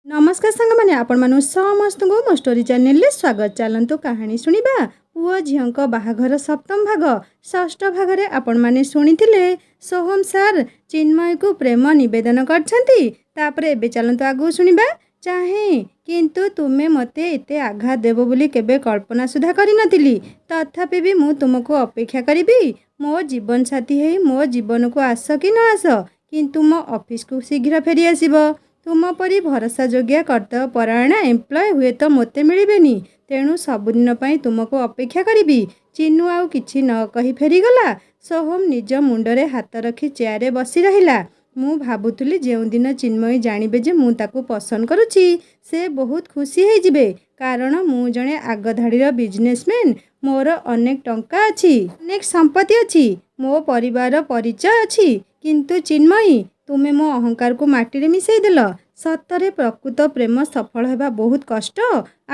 ନମସ୍କାର ସାଙ୍ଗମାନେ, ଆପଣମାନଙ୍କୁ ସମସ୍ତଙ୍କୁ ମୋ ଷ୍ଟୋରି ଚ୍ୟାନେଲରେ ସ୍ୱାଗତ। ଚାଲନ୍ତୁ କାହାଣୀ ଶୁଣିବା, ପୁଅ ଝିଅଙ୍କ ବାହାଘର ସପ୍ତମ ଭାଗ। ଷଷ୍ଠ ଭାଗରେ ଆପଣମାନେ ଶୁଣିଥିଲେ ସୋହମ ସାର୍ ଚିନ୍ମୟକୁ ପ୍ରେମ ନିବେଦନ କରିଛନ୍ତି। ତାପରେ ଏବେ ଚାଲନ୍ତୁ ଆଗକୁ ଶୁଣିବା। ଚାହେଁ, କିନ୍ତୁ ତୁମେ ମୋତେ ଏତେ ଆଘାତ ଦେବ ବୋଲି କେବେ କଳ୍ପନା ସୁଦ୍ଧା କରିନଥିଲି। ତଥାପି ବି ମୁଁ ତୁମକୁ ଅପେକ୍ଷା କରିବି। ମୋ ଜୀବନସାଥୀ ହେଇ ମୋ ଜୀବନକୁ ଆସ କି ନ ଆସ, କିନ୍ତୁ ମୋ ଅଫିସକୁ ଶୀଘ୍ର ଫେରିଆସିବ। ତୁମ ପରି ଭରସାଯୋଗ୍ୟ କର୍ତ୍ତବ୍ୟପରାୟଣ ଏମ୍ପ୍ଲୟ ହୁଏତ ମୋତେ ମିଳିବେନି, ତେଣୁ ସବୁଦିନ ପାଇଁ ତୁମକୁ ଅପେକ୍ଷା କରିବି। ଚିନୁ ଆଉ କିଛି ନ କହି ଫେରିଗଲା। ସୋହମ ନିଜ ମୁଣ୍ଡରେ ହାତ ରଖି ଚେୟାରରେ ବସି ରହିଲା। ମୁଁ ଭାବୁଥିଲି, ଯେଉଁଦିନ ଚିନ୍ମୟୀ ଜାଣିବେ ଯେ ମୁଁ ତାକୁ ପସନ୍ଦ କରୁଛି, ସେ ବହୁତ ଖୁସି ହେଇଯିବେ। କାରଣ ମୁଁ ଜଣେ ଆଗଧାଡ଼ିର ବିଜନେସମ୍ୟାନ୍। ମୋର ଅନେକ ଟଙ୍କା ଅଛି, ଅନେକ ସମ୍ପତ୍ତି ଅଛି, ମୋ ପରିବାରର ପରିଚୟ ଅଛି। କିନ୍ତୁ ଚିନ୍ମୟୀ, ତୁମେ ମୋ ଅହଙ୍କାରକୁ ମାଟିରେ ମିଶାଇ ଦେଲ। ସତରେ ପ୍ରକୃତ ପ୍ରେମ ସଫଳ ହେବା ବହୁତ କଷ୍ଟ,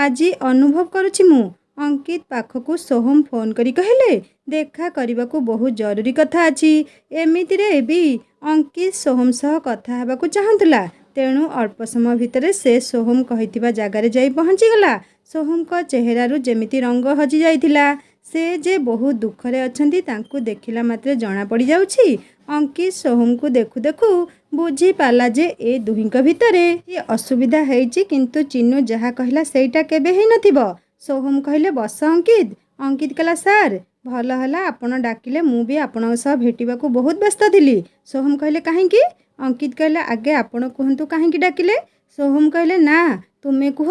ଆଜି ଅନୁଭବ କରୁଛି ମୁଁ। ଅଙ୍କିତ ପାଖକୁ ସୋହମ ଫୋନ୍ କରି କହିଲେ, ଦେଖା କରିବାକୁ ବହୁତ ଜରୁରୀ କଥା ଅଛି। ଏମିତିରେ ବି ଅଙ୍କିତ ସୋହମ ସହ କଥା ହେବାକୁ ଚାହୁଁଥିଲା। ତେଣୁ ଅଳ୍ପ ସମୟ ଭିତରେ ସେ ସୋହମ କହିଥିବା ଜାଗାରେ ଯାଇ ପହଞ୍ଚିଗଲା। ସୋହମଙ୍କ ଚେହେରାରୁ ଯେମିତି ରଙ୍ଗ ହଜି ଯାଇଥିଲା। ସେ ଯେ ବହୁତ ଦୁଃଖରେ ଅଛନ୍ତି, ତାଙ୍କୁ ଦେଖିଲା ମାତ୍ରେ ଜଣାପଡ଼ିଯାଉଛି। ଅଙ୍କିତ ସୋହମକୁ ଦେଖୁ ଦେଖୁ ବୁଝିପାରିଲା ଯେ ଏ ଦୁହିଁଙ୍କ ଭିତରେ ଅସୁବିଧା ହେଇଛି, କିନ୍ତୁ ଚିନୁ ଯାହା କହିଲା ସେଇଟା କେବେ ହେଇନଥିବ। ସୋହମ କହିଲେ, ବସ ଅଙ୍କିତ। ଅଙ୍କିତ କହିଲା, ସାର୍, ଭଲ ହେଲା ଆପଣ ଡାକିଲେ। ମୁଁ ବି ଆପଣଙ୍କ ସହ ଭେଟିବାକୁ ବହୁତ ବ୍ୟସ୍ତ ଥିଲି। ସୋହମ କହିଲେ, କାହିଁକି? ଅଙ୍କିତ କହିଲେ, ଆଗେ ଆପଣ କୁହନ୍ତୁ କାହିଁକି ଡାକିଲେ? ସୋହମ କହିଲେ, ନା, ତୁମେ କୁହ,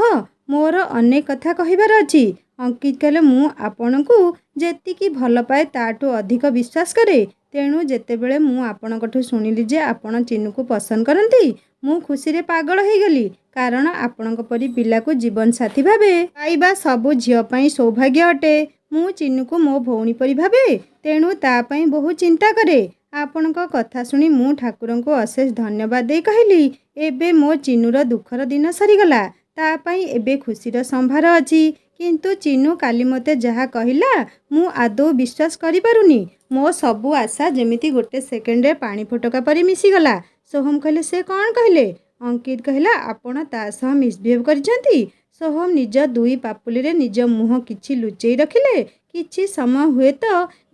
ମୋର ଅନେକ କଥା କହିବାର ଅଛି। ଅଙ୍କିତ କହିଲେ, ମୁଁ ଆପଣଙ୍କୁ ଯେତିକି ଭଲ ପାଏ, ତାଠୁ ଅଧିକ ବିଶ୍ୱାସ କରେ। ତେଣୁ ଯେତେବେଳେ ମୁଁ ଆପଣଙ୍କଠୁ ଶୁଣିଲି ଯେ ଆପଣ ଚିନୁକୁ ପସନ୍ଦ କରନ୍ତି, ମୁଁ ଖୁସିରେ ପାଗଳ ହେଇଗଲି। କାରଣ ଆପଣଙ୍କ ପରି ପିଲାକୁ ଜୀବନସାଥୀ ଭାବେ ପାଇବା ସବୁ ଝିଅ ପାଇଁ ସୌଭାଗ୍ୟ ଅଟେ। ମୁଁ ଚିନୁକୁ ମୋ ଭଉଣୀ ପରି ଭାବେ, ତେଣୁ ତା ପାଇଁ ବହୁତ ଚିନ୍ତା କରେ। ଆପଣଙ୍କ କଥା ଶୁଣି ମୁଁ ଠାକୁରଙ୍କୁ ଅଶେଷ ଧନ୍ୟବାଦ ଦେଇ କହିଲି, ଏବେ ମୋ ଚିନୁର ଦୁଃଖର ଦିନ ସରିଗଲା। ତା ପାଇଁ ଏବେ ଖୁସିର ସମ୍ଭାର ଅଛି। କିନ୍ତୁ ଚିନୁ କାଲି ମୋତେ ଯାହା କହିଲା, ମୁଁ ଆଦୌ ବିଶ୍ୱାସ କରିପାରୁନି। ମୋ ସବୁ ଆଶା ଯେମିତି ଗୋଟେ ସେକେଣ୍ଡରେ ପାଣି ଫୋଟକା ପରି ମିଶିଗଲା। ସୋହମ କହିଲେ, ସେ କ'ଣ କହିଲେ? ଅଙ୍କିତ କହିଲା, ଆପଣ ତା ସହ ମିସବିହେଭ୍ କରିଛନ୍ତି। ସୋହମ ନିଜ ଦୁଇ ପାପୁଲିରେ ନିଜ ମୁହଁ କିଛି ଲୁଚେଇ ରଖିଲେ। କିଛି ସମୟ, ହୁଏତ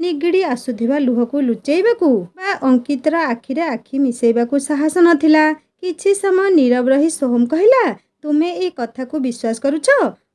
ନିଗିଡ଼ି ଆସୁଥିବା ଲୁହକୁ ଲୁଚେଇବାକୁ ବା ଅଙ୍କିତର ଆଖିରେ ଆଖି ମିଶେଇବାକୁ ସାହସ ନଥିଲା। କିଛି ସମୟ ନୀରବ ରହି ସୋହମ କହିଲା, ତୁମେ ଏ କଥାକୁ ବିଶ୍ୱାସ କରୁଛ?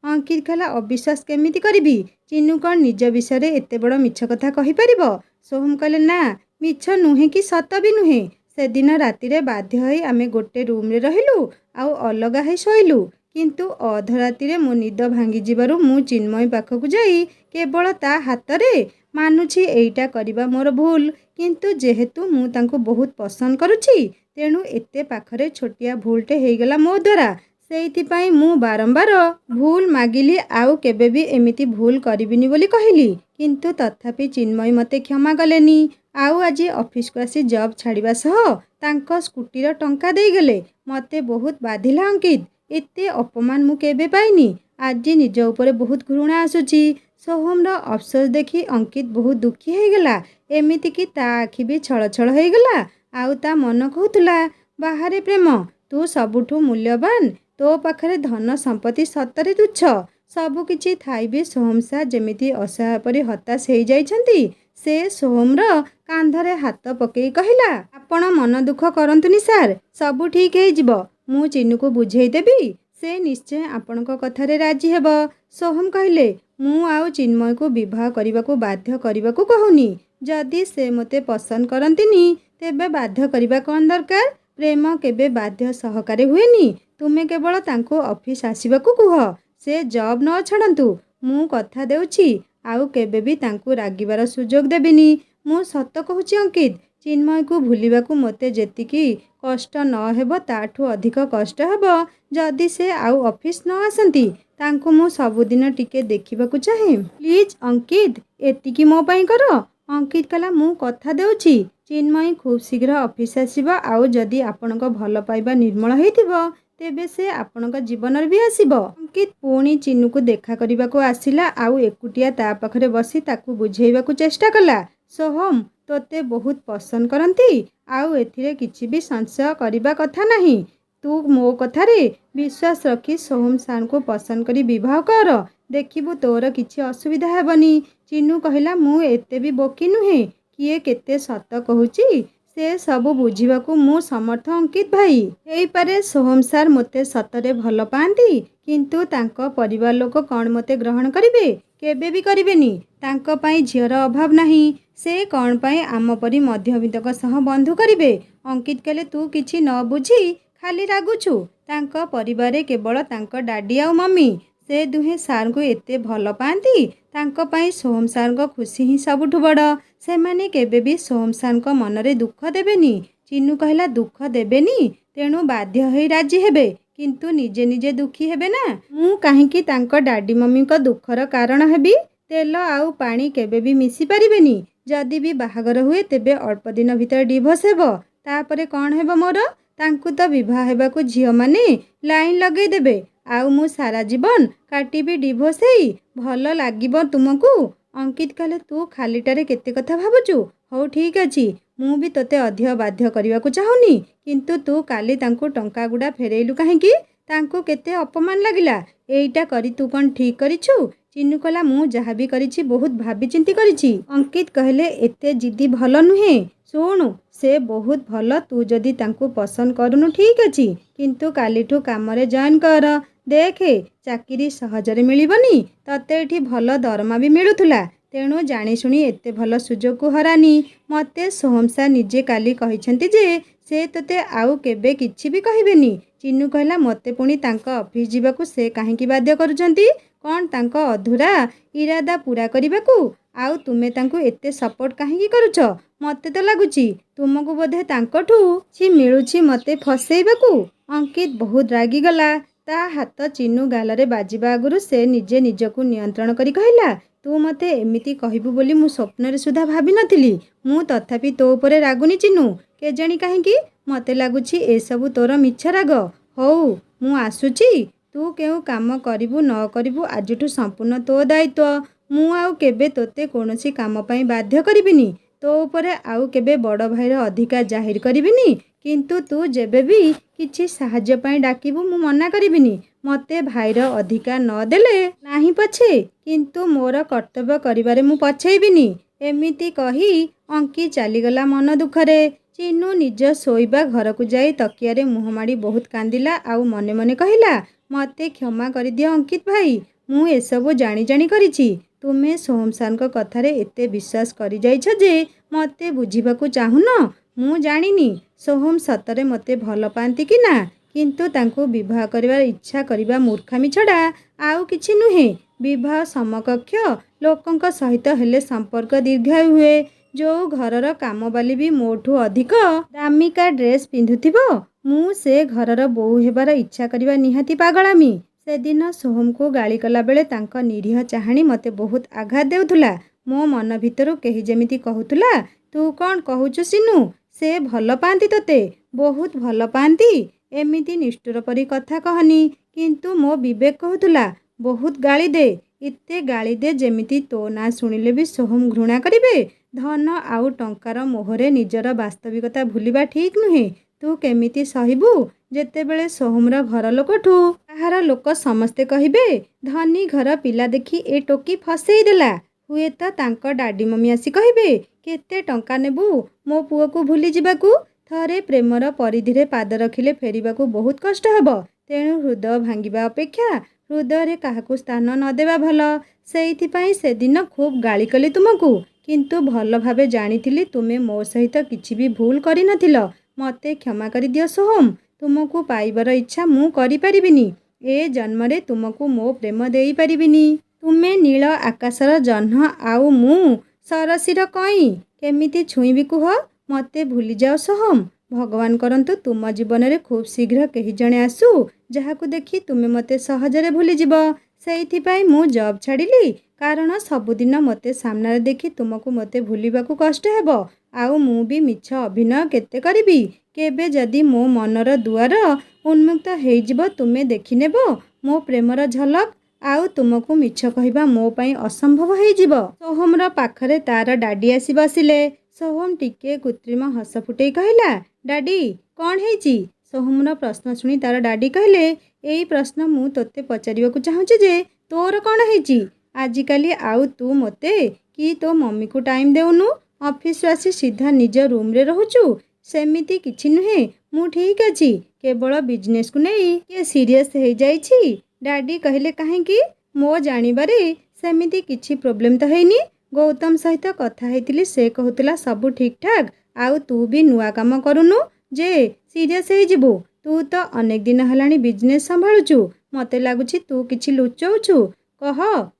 ଅଙ୍କିତ କହିଲା, ଅବିଶ୍ୱାସ କେମିତି କରିବି? ଚିନୁ କ'ଣ ନିଜ ବିଷୟରେ ଏତେ ବଡ଼ ମିଛ କଥା କହିପାରିବ? ସୋହମ କହିଲେ, ନା, ମିଛ ନୁହେଁ କି ସତ ବି ନୁହେଁ। ସେଦିନ ରାତିରେ ବାଧ୍ୟ ହୋଇ ଆମେ ଗୋଟେ ରୁମ୍ରେ ରହିଲୁ ଆଉ ଅଲଗା ହେଇ ଶୋଇଲୁ। କିନ୍ତୁ ଅଧରାତିରେ ମୋ ନିଦ ଭାଙ୍ଗିଯିବାରୁ ମୁଁ ଚିନ୍ମୟୀ ପାଖକୁ ଯାଇ କେବଳ ତା ହାତରେ, ମାନୁଛି ଏଇଟା କରିବା ମୋର ଭୁଲ, କିନ୍ତୁ ଯେହେତୁ ମୁଁ ତାଙ୍କୁ ବହୁତ ପସନ୍ଦ କରୁଛି, ତେଣୁ ଏତେ ପାଖରେ ଛୋଟିଆ ଭୁଲଟେ ହେଇଗଲା ମୋ ଦ୍ୱାରା। ସେଇଥିପାଇଁ ମୁଁ ବାରମ୍ବାର ଭୁଲ ମାଗିଲି ଆଉ କେବେ ବି ଏମିତି ଭୁଲ କରିବିନି ବୋଲି କହିଲି। କିନ୍ତୁ ତଥାପି ଚିନ୍ମୟୀ ମୋତେ କ୍ଷମା କଲେନି ଆଉ ଆଜି ଅଫିସକୁ ଆସି ଜବ୍ ଛାଡ଼ିବା ସହ ତାଙ୍କ ସ୍କୁଟିର ଟଙ୍କା ଦେଇଗଲେ। ମୋତେ ବହୁତ ବାଧିଲା ଅଙ୍କିତ। ଏତେ ଅପମାନ ମୁଁ କେବେ ପାଇନି। ଆଜି ନିଜ ଉପରେ ବହୁତ ଘୃଣା ଆସୁଛି। ସୋହମର ଅଫସୋସ ଦେଖି ଅଙ୍କିତ ବହୁତ ଦୁଃଖୀ ହେଇଗଲା। ଏମିତିକି ତା ଆଖି ବି ଛଳଛଳ ହେଇଗଲା। ଆଉ ତା ମନ କହୁଥିଲା, ବାହାରେ ପ୍ରେମ, ତୁ ସବୁଠୁ ମୂଲ୍ୟବାନ। ତୋ ପାଖରେ ଧନ ସମ୍ପତ୍ତି ସତରେ ତୁଚ୍ଛ। ସବୁକିଛି ଥାଇ ବି ସୋହମ ସାର୍ ଯେମିତି ଅସହାୟ ପରି ହତାଶ ହେଇଯାଇଛନ୍ତି। ସେ ସୋହମର କାନ୍ଧରେ ହାତ ପକେଇ କହିଲା, ଆପଣ ମନ ଦୁଃଖ କରନ୍ତୁନି ସାର୍, ସବୁ ଠିକ୍ ହେଇଯିବ। ମୁଁ ଚିନୁକୁ ବୁଝେଇଦେବି। ସେ ନିଶ୍ଚୟ ଆପଣଙ୍କ କଥାରେ ରାଜି ହେବ। ସୋହମ କହିଲେ, ମୁଁ ଆଉ ଚିନ୍ମୟକୁ ବିବାହ କରିବାକୁ ବାଧ୍ୟ କରିବାକୁ କହୁନି। ଯଦି ସେ ମୋତେ ପସନ୍ଦ କରନ୍ତିନି, ତେବେ ବାଧ୍ୟ କରିବା କ'ଣ ଦରକାର? ପ୍ରେମ କେବେ ବାଧ୍ୟ ସହକାରେ ହୁଏନି। ତୁମେ କେବଳ ତାଙ୍କୁ ଅଫିସ ଆସିବାକୁ କୁହ, ସେ ଜବ୍ ନ ଛାଡ଼ନ୍ତୁ। ମୁଁ କଥା ଦେଉଛି, ଆଉ କେବେ ବି ତାଙ୍କୁ ରାଗିବାର ସୁଯୋଗ ଦେବିନି। ମୁଁ ସତ କହୁଛି ଅଙ୍କିତ, ଚିନ୍ମୟକୁ ଭୁଲିବାକୁ ମୋତେ ଯେତିକି କଷ୍ଟ ନ ହେବ, ତାଠୁ ଅଧିକ କଷ୍ଟ ହେବ ଯଦି ସେ ଆଉ ଅଫିସ ନ ଆସନ୍ତି। ତାଙ୍କୁ ମୁଁ ସବୁଦିନ ଟିକେ ଦେଖିବାକୁ ଚାହେଁ। ପ୍ଲିଜ୍ ଅଙ୍କିତ, ଏତିକି ମୋ ପାଇଁ କର। ଅଙ୍କିତ କହିଲା, ମୁଁ କଥା ଦେଉଛି, ଚିନ୍ମୟୀ ଖୁବ୍ ଶୀଘ୍ର ଅଫିସ ଆସିବ। ଆଉ ଯଦି ଆପଣଙ୍କ ଭଲ ପାଇବା ନିର୍ମଳ ହେଇଥିବ, ତେବେ ସେ ଆପଣଙ୍କ ଜୀବନରେ ବି ଆସିବ। ଅଙ୍କିତ ପୁଣି ଚିନୁକୁ ଦେଖା କରିବାକୁ ଆସିଲା ଆଉ ଏକୁଟିଆ ତା ପାଖରେ ବସି ତାକୁ ବୁଝେଇବାକୁ ଚେଷ୍ଟା କଲା। ସୋହମ ତୋତେ ବହୁତ ପସନ୍ଦ କରନ୍ତି, ଆଉ ଏଥିରେ କିଛି ବି ସଂଶୟ କରିବା କଥା ନାହିଁ। ତୁ ମୋ କଥାରେ ବିଶ୍ୱାସ ରଖି ସୋହମ ସାର୍ଙ୍କୁ ପସନ୍ଦ କରି ବିବାହ କର, ଦେଖିବୁ ତୋର କିଛି ଅସୁବିଧା ହେବନି। ଚିନୁ କହିଲା, ମୁଁ ଏତେ ବି ବୋକି ନୁହେଁ। କିଏ କେତେ ସତ କହୁଛି ସେ ସବୁ ବୁଝିବାକୁ ମୁଁ ସମର୍ଥ ଅଙ୍କିତ ଭାଇ। ହେଇପାରେ ସୋହମ ସାର୍ ମୋତେ ସତରେ ଭଲ ପାଆନ୍ତି, କିନ୍ତୁ ତାଙ୍କ ପରିବାର ଲୋକ କ'ଣ ମୋତେ ଗ୍ରହଣ କରିବେ? କେବେ ବି କରିବେନି। ତାଙ୍କ ପାଇଁ ଝିଅର ଅଭାବ ନାହିଁ। ସେ କ'ଣ ପାଇଁ ଆମ ପରି ମଧ୍ୟବିତ୍ତଙ୍କ ସହ ବନ୍ଧୁ କରିବେ? ଅଙ୍କିତ କହିଲେ, ତୁ କିଛି ନ ବୁଝି ଖାଲି ରାଗୁଛୁ। ତାଙ୍କ ପରିବାରରେ କେବଳ ତାଙ୍କ ଡାଡି ଆଉ ମମି। ସେ ଦୁହେଁ ସାର୍ଙ୍କୁ ଏତେ ଭଲ ପାଆନ୍ତି। ତାଙ୍କ ପାଇଁ ସୋହମ ସାର୍ଙ୍କ ଖୁସି ହିଁ ସବୁଠୁ ବଡ଼। ସେମାନେ କେବେ ବି ସୋହମ ସାର୍ଙ୍କ ମନରେ ଦୁଃଖ ଦେବେନି। ଚିନୁ କହିଲା, ଦୁଃଖ ଦେବେନି ତେଣୁ ବାଧ୍ୟ ହୋଇ ରାଜି ହେବେ, କିନ୍ତୁ ନିଜେ ନିଜେ ଦୁଃଖୀ ହେବେ ନା? ମୁଁ କାହିଁକି ତାଙ୍କ ଡାଡି ମମିଙ୍କ ଦୁଃଖର କାରଣ ହେବି? ତେଲ ଆଉ ପାଣି କେବେ ବି ମିଶି ପାରିବେନି। ଯଦି ବି ବାହାଘର ହୁଏ ତେବେ ଅଳ୍ପ ଦିନ ଭିତରେ ଡିଭୋର୍ସ ହେବ। ତାପରେ କ'ଣ ହେବ ମୋର? ତାଙ୍କୁ ତ ବିବାହ ହେବାକୁ ଝିଅମାନେ ଲାଇନ୍ ଲଗେଇ ଦେବେ, ଆଉ ମୁଁ ସାରା ଜୀବନ କାଟିବି ଡିଭୋର୍ସ ହେଇ। ଭଲ ଲାଗିବ ତୁମକୁ? ଅଙ୍କିତ କହିଲେ, ତୁ ଖାଲିଟାରେ କେତେ କଥା ଭାବୁଛୁ। ହଉ ଠିକ୍ ଅଛି, ମୁଁ ବି ତୋତେ ଅଧିକ ବାଧ୍ୟ କରିବାକୁ ଚାହୁଁନି। କିନ୍ତୁ ତୁ କାଲି ତାଙ୍କୁ ଟଙ୍କାଗୁଡ଼ା ଫେରେଇଲୁ କାହିଁକି? ତାଙ୍କୁ କେତେ ଅପମାନ ଲାଗିଲା। ଏଇଟା କରି ତୁ କ'ଣ ଠିକ୍ କରିଛୁ? ଚିନୁ କହିଲା, ମୁଁ ଯାହା ବି କରିଛି ବହୁତ ଭାବିଚିନ୍ତି କରିଛି। ଅଙ୍କିତ କହିଲେ, ଏତେ ଜିଦି ଭଲ ନୁହେଁ। ଶୁଣୁ, ସେ ବହୁତ ଭଲ। ତୁ ଯଦି ତାଙ୍କୁ ପସନ୍ଦ କରୁନୁ ଠିକ୍ ଅଛି, କିନ୍ତୁ କାଲିଠୁ କାମରେ ଜଏନ୍ କର। ଦେଖେ, ଚାକିରି ସହଜରେ ମିଳିବନି। ତତେ ଏଠି ଭଲ ଦରମା ବି ମିଳୁଥିଲା। ତେଣୁ ଜାଣିଶୁଣି ଏତେ ଭଲ ସୁଯୋଗକୁ ହରାନି। ମୋତେ ସୋହମ ସାର୍ ନିଜେ କାଲି କହିଛନ୍ତି ଯେ ସେ ତୋତେ ଆଉ କେବେ କିଛି ବି କହିବେନି। ଚିନୁ କହିଲା, ମୋତେ ପୁଣି ତାଙ୍କ ଅଫିସ୍ ଯିବାକୁ ସେ କାହିଁକି ବାଧ୍ୟ କରୁଛନ୍ତି? କ'ଣ ତାଙ୍କ ଅଧୁରା ଇରାଦା ପୂରା କରିବାକୁ? ଆଉ ତୁମେ ତାଙ୍କୁ ଏତେ ସପୋର୍ଟ କାହିଁକି କରୁଛ? ମୋତେ ତ ଲାଗୁଛି ତୁମକୁ ବୋଧେ ତାଙ୍କଠୁ କିଛି ମିଳୁଛି ମୋତେ ଫସେଇବାକୁ। ଅଙ୍କିତ ବହୁତ ରାଗିଗଲା। ତା ହାତ ଚିନୁ ଗାଲରେ ବାଜିବା ଆଗରୁ ସେ ନିଜେ ନିଜକୁ ନିୟନ୍ତ୍ରଣ କରି କହିଲା, ତୁ ମୋତେ ଏମିତି କହିବୁ ବୋଲି ମୁଁ ସ୍ୱପ୍ନରେ ସୁଦ୍ଧା ଭାବିନଥିଲି। ମୁଁ ତଥାପି ତୋ ଉପରେ ରାଗୁନି ଚିନୁ। କେଜାଣି କାହିଁକି ମୋତେ ଲାଗୁଛି ଏସବୁ ତୋର ମିଛ ରାଗ। ହଉ, ମୁଁ ଆସୁଛି। ତୁ କେଉଁ କାମ କରିବୁ ନ କରିବୁ ଆଜିଠୁ ସମ୍ପୂର୍ଣ୍ଣ ତୋ ଦାୟିତ୍ୱ। ମୁଁ ଆଉ କେବେ ତୋତେ କୌଣସି କାମ ପାଇଁ ବାଧ୍ୟ କରିବିନି। ତୋ ଉପରେ ଆଉ କେବେ ବଡ଼ ଭାଇର ଅଧିକାର ଜାହିର କରିବିନି। କିନ୍ତୁ ତୁ ଯେବେ ବି କିଛି ସାହାଯ୍ୟ ପାଇଁ ଡାକିବୁ ମୁଁ ମନା କରିବିନି। ମୋତେ ଭାଇର ଅଧିକାର ନ ଦେଲେ ନାହିଁ ପଛେ, କିନ୍ତୁ ମୋର କର୍ତ୍ତବ୍ୟ କରିବାରେ ମୁଁ ପଛେଇବିନି। ଏମିତି କହି ଅଙ୍କି ଚାଲିଗଲା ମନ ଦୁଃଖରେ। ଚିନୁ ନିଜ ଶୋଇବା ଘରକୁ ଯାଇ ତକିଆରେ ମୁହଁ ମାଡ଼ି ବହୁତ କାନ୍ଦିଲା ଆଉ ମନେ ମନେ କହିଲା, ମୋତେ କ୍ଷମା କରିଦିଅ ଅଙ୍କିତ ଭାଇ। ମୁଁ ଏସବୁ ଜାଣି ଜାଣି କରିଛି। ତୁମେ ସୋହମ ସାର୍ଙ୍କ କଥାରେ ଏତେ ବିଶ୍ୱାସ କରିଯାଇଛ ଯେ ମୋତେ ବୁଝିବାକୁ ଚାହୁଁନ। ମୁଁ ଜାଣିନି ସୋହମ ସତରେ ମୋତେ ଭଲ ପାଆନ୍ତି କି ନା, କିନ୍ତୁ ତାଙ୍କୁ ବିବାହ କରିବାର ଇଚ୍ଛା କରିବା ମୂର୍ଖାମି ଛଡ଼ା ଆଉ କିଛି ନୁହେଁ। ବିବାହ ସମକକ୍ଷ ଲୋକଙ୍କ ସହିତ ହେଲେ ସମ୍ପର୍କ ଦୀର୍ଘାୟୁ ହୁଏ। ଯୋଉ ଘରର କାମବାଲି ବି ମୋଠୁ ଅଧିକ ଦାମିକା ଡ୍ରେସ୍ ପିନ୍ଧୁଥିବ, ମୁଁ ସେ ଘରର ବୋହୂ ହେବାର ଇଚ୍ଛା କରିବା ନିହାତି ପାଗଳାମି। ସେଦିନ ସୋହମକୁ ଗାଳି କଲାବେଳେ ତାଙ୍କ ନିରୀହ ଚାହାଣୀ ମୋତେ ବହୁତ ଆଘାତ ଦେଉଥିଲା। ମୋ ମନ ଭିତରୁ କେହି ଯେମିତି କହୁଥିଲା, ତୁ କ'ଣ କହୁଛୁ ସିନୁ? ସେ ଭଲ ପାଆନ୍ତି ତୋତେ, ବହୁତ ଭଲ ପାଆନ୍ତି। ଏମିତି ନିଷ୍ଠୁର ପରି କଥା କହନି। କିନ୍ତୁ ମୋ ବିବେକ କହୁଥିଲା, ବହୁତ ଗାଳି ଦେ, ଏତେ ଗାଳି ଦେ ଯେମିତି ତୋ ନାଁ ଶୁଣିଲେ ବି ସୋହମ ଘୃଣା କରିବେ। ଧନ ଆଉ ଟଙ୍କାର ମୋହରେ ନିଜର ବାସ୍ତବିକତା ଭୁଲିବା ଠିକ୍ ନୁହେଁ। ତୁ କେମିତି ସହିବୁ ଯେତେବେଳେ ସୋହମର ଘର ଲୋକଠୁ ବାହାର ଲୋକ ସମସ୍ତେ କହିବେ, ଧନୀ ଘର ପିଲା ଦେଖି ଏ ଟୋକି ଫସେଇ ଦେଲା। ହୁଏତ ତାଙ୍କ ଡାଡି ମମି ଆସି କହିବେ, କେତେ ଟଙ୍କା ନେବୁ ମୋ ପୁଅକୁ ଭୁଲି ଯିବାକୁ? ଥରେ ପ୍ରେମର ପରିଧିରେ ପାଦ ରଖିଲେ ଫେରିବାକୁ ବହୁତ କଷ୍ଟ ହେବ। ତେଣୁ ହୃଦୟ ଭାଙ୍ଗିବା ଅପେକ୍ଷା ହୃଦୟରେ କାହାକୁ ସ୍ଥାନ ନ ଦେବା ଭଲ। ସେଇଥିପାଇଁ ସେଦିନ ଖୁବ୍ ଗାଳି କଲି ତୁମକୁ, କିନ୍ତୁ ଭଲ ଭାବେ ଜାଣିଥିଲି ତୁମେ ମୋ ସହିତ କିଛି ବି ଭୁଲ କରିନଥିଲ। ମୋତେ କ୍ଷମା କରିଦିଅ ସୋହମ। ତୁମକୁ ପାଇବାର ଇଚ୍ଛା ମୁଁ କରିପାରିବିନି। ଏ ଜନ୍ମରେ ତୁମକୁ ମୋ ପ୍ରେମ ଦେଇପାରିବିନି। ତୁମେ ନୀଳ ଆକାଶର ଜହ୍ନ ଆଉ ମୁଁ ସରସୀର କଇଁ। କେମିତି ଛୁଇଁବି କୁହ? ମୋତେ ଭୁଲିଯାଅ ସୋହମ। ଭଗବାନ କରନ୍ତୁ ତୁମ ଜୀବନରେ ଖୁବ୍ ଶୀଘ୍ର କେହି ଜଣେ ଆସୁ, ଯାହାକୁ ଦେଖି ତୁମେ ମୋତେ ସହଜରେ ଭୁଲିଯିବ। ସେଇଥିପାଇଁ ମୁଁ ଜବ୍ ଛାଡ଼ିଲି, କାରଣ ସବୁଦିନ ମୋତେ ସାମ୍ନାରେ ଦେଖି ତୁମକୁ ମୋତେ ଭୁଲିବାକୁ କଷ୍ଟ ହେବ। ଆଉ ମୁଁ ବି ମିଛ ଅଭିନୟ କେତେ କରିବି? କେବେ ଯଦି ମୋ ମନର ଦୁଆର ଉନ୍ମୁକ୍ତ ହେଇଯିବ ତୁମେ ଦେଖିନେବ ମୋ ପ୍ରେମର ଝଲକ। ଆଉ ତୁମକୁ ମିଛ କହିବା ମୋ ପାଇଁ ଅସମ୍ଭବ ହେଇଯିବ। ସୋହମର ପାଖରେ ତାର ଡାଡି ଆସି ବସିଲେ। ସୋହମ ଟିକିଏ କୃତ୍ରିମ ହସ ଫୁଟେଇ କହିଲା, ଡାଡି, କ'ଣ ହେଇଛି? ସୋହମର ପ୍ରଶ୍ନ ଶୁଣି ତାର ଡାଡି କହିଲେ, ଏଇ ପ୍ରଶ୍ନ ମୁଁ ତୋତେ ପଚାରିବାକୁ ଚାହୁଁଛି ଯେ ତୋର କ'ଣ ହେଇଛି? ଆଜିକାଲି ଆଉ ତୁ ମୋତେ କି ତୋ ମମିକୁ ଟାଇମ୍ ଦେଉନୁ। ଅଫିସରୁ ଆସି ସିଧା ନିଜ ରୁମ୍ରେ ରହୁଛୁ। ସେମିତି କିଛି ନୁହେଁ, ମୁଁ ଠିକ୍ ଅଛି। କେବଳ ବିଜନେସ୍କୁ ନେଇ କିଏ ସିରିୟସ୍ ହେଇଯାଇଛି। ଡାଡି କହିଲେ, କାହିଁକି? ମୋ ଜାଣିବାରେ ସେମିତି କିଛି ପ୍ରୋବ୍ଲେମ୍ ତ ହେଇନି। ଗୌତମ ସହିତ କଥା ହେଇଥିଲି, ସେ କହୁଥିଲା ସବୁ ଠିକ୍ଠାକ୍। ଆଉ ତୁ ବି ନୂଆ କାମ କରୁନୁ ଯେ ସିରିୟସ୍ ହେଇଯିବୁ। ତୁ ତ ଅନେକ ଦିନ ହେଲାଣି ବିଜନେସ୍ ସମ୍ଭାଳୁଛୁ। ମୋତେ ଲାଗୁଛି ତୁ କିଛି ଲୁଚଉଛୁ। କହ,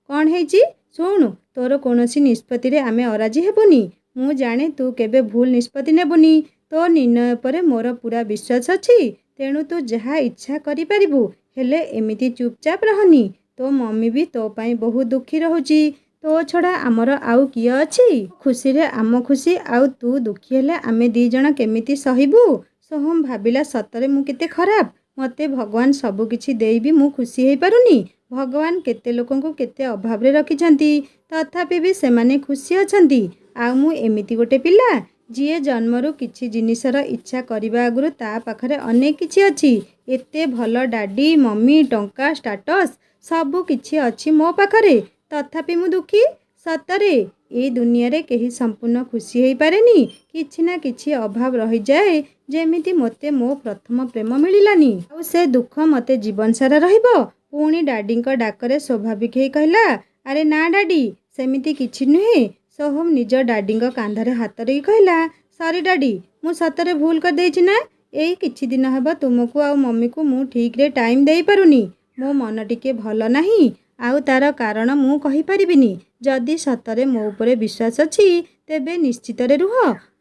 କ'ଣ ହେଇଛି? ଶୁଣୁ, ତୋର କୌଣସି ନିଷ୍ପତ୍ତିରେ ଆମେ ଅରାଜି ହେବୁନି। ମୁଁ ଜାଣେ ତୁ କେବେ ଭୁଲ ନିଷ୍ପତ୍ତି ନେବୁନି। ତୋ ନିର୍ଣ୍ଣୟ ଉପରେ ମୋର ପୂରା ବିଶ୍ୱାସ ଅଛି। ତେଣୁ ତୁ ଯାହା ଇଚ୍ଛା କରିପାରିବୁ। ହେଲେ ଏମିତି ଚୁପଚାପ ରହନି। ତୋ ମମି ବି ତୋ ପାଇଁ ବହୁତ ଦୁଃଖୀ ରହୁଛି। ତୋ ଛଡ଼ା ଆମର ଆଉ କିଏ ଅଛି? ଖୁସିରେ ଆମ ଖୁସି, ଆଉ ତୁ ଦୁଃଖୀ ହେଲେ ଆମେ ଦି ଜଣ କେମିତି ସହିବୁ? ସୋହମ ଭାବିଲା, ସତରେ ମୁଁ କେତେ ଖରାପ। ମୋତେ ଭଗବାନ ସବୁ କିଛି ଦେଇ ବି ମୁଁ ଖୁସି ହେଇପାରୁନି। ଭଗବାନ କେତେ ଲୋକଙ୍କୁ କେତେ ଅଭାବରେ ରଖିଛନ୍ତି, ତଥାପି ବି ସେମାନେ ଖୁସି ଅଛନ୍ତି। ଆଉ ମୁଁ ଏମିତି ଗୋଟେ ପିଲା, ଯିଏ ଜନ୍ମରୁ କିଛି ଜିନିଷର ଇଚ୍ଛା କରିବା ଆଗରୁ ତା ପାଖରେ ଅନେକ କିଛି ଅଛି। ଏତେ ଭଲ ଡାଡି, ମମି, ଟଙ୍କା, ଷ୍ଟାଟସ୍ ସବୁ କିଛି ଅଛି ମୋ ପାଖରେ, ତଥାପି ମୁଁ ଦୁଃଖୀ। ସତରେ ଏଇ ଦୁନିଆରେ କେହି ସମ୍ପୂର୍ଣ୍ଣ ଖୁସି ହେଇପାରେନି। କିଛି ନା କିଛି ଅଭାବ ରହିଯାଏ। ଯେମିତି ମୋତେ ମୋ ପ୍ରଥମ ପ୍ରେମ ମିଳିଲାନି, ଆଉ ସେ ଦୁଃଖ ମୋତେ ଜୀବନସାରା ରହିବ। ପୁଣି ଡାଡିଙ୍କ ଡାକରେ ସ୍ୱାଭାବିକ ହେଇ କହିଲା, ଆରେ ନା ଡାଡି, ସେମିତି କିଛି ନୁହେଁ। ସୋହମ ନିଜ ଡାଡିଙ୍କ କାନ୍ଧରେ ହାତ ରଖି କହିଲା, ସରି ଡାଡି, ମୁଁ ସତରେ ଭୁଲ କରିଦେଇଛି ନା? ଏଇ କିଛି ଦିନ ହେବ ତୁମକୁ ଆଉ ମମିକୁ ମୁଁ ଠିକ୍ରେ ଟାଇମ୍ ଦେଇପାରୁନି। ମୋ ମନ ଟିକେ ଭଲ ନାହିଁ, ଆଉ ତାର କାରଣ ମୁଁ କହିପାରିବିନି। ଯଦି ସତରେ ମୋ ଉପରେ ବିଶ୍ୱାସ ଅଛି, ତେବେ ନିଶ୍ଚିତରେ ରୁହ।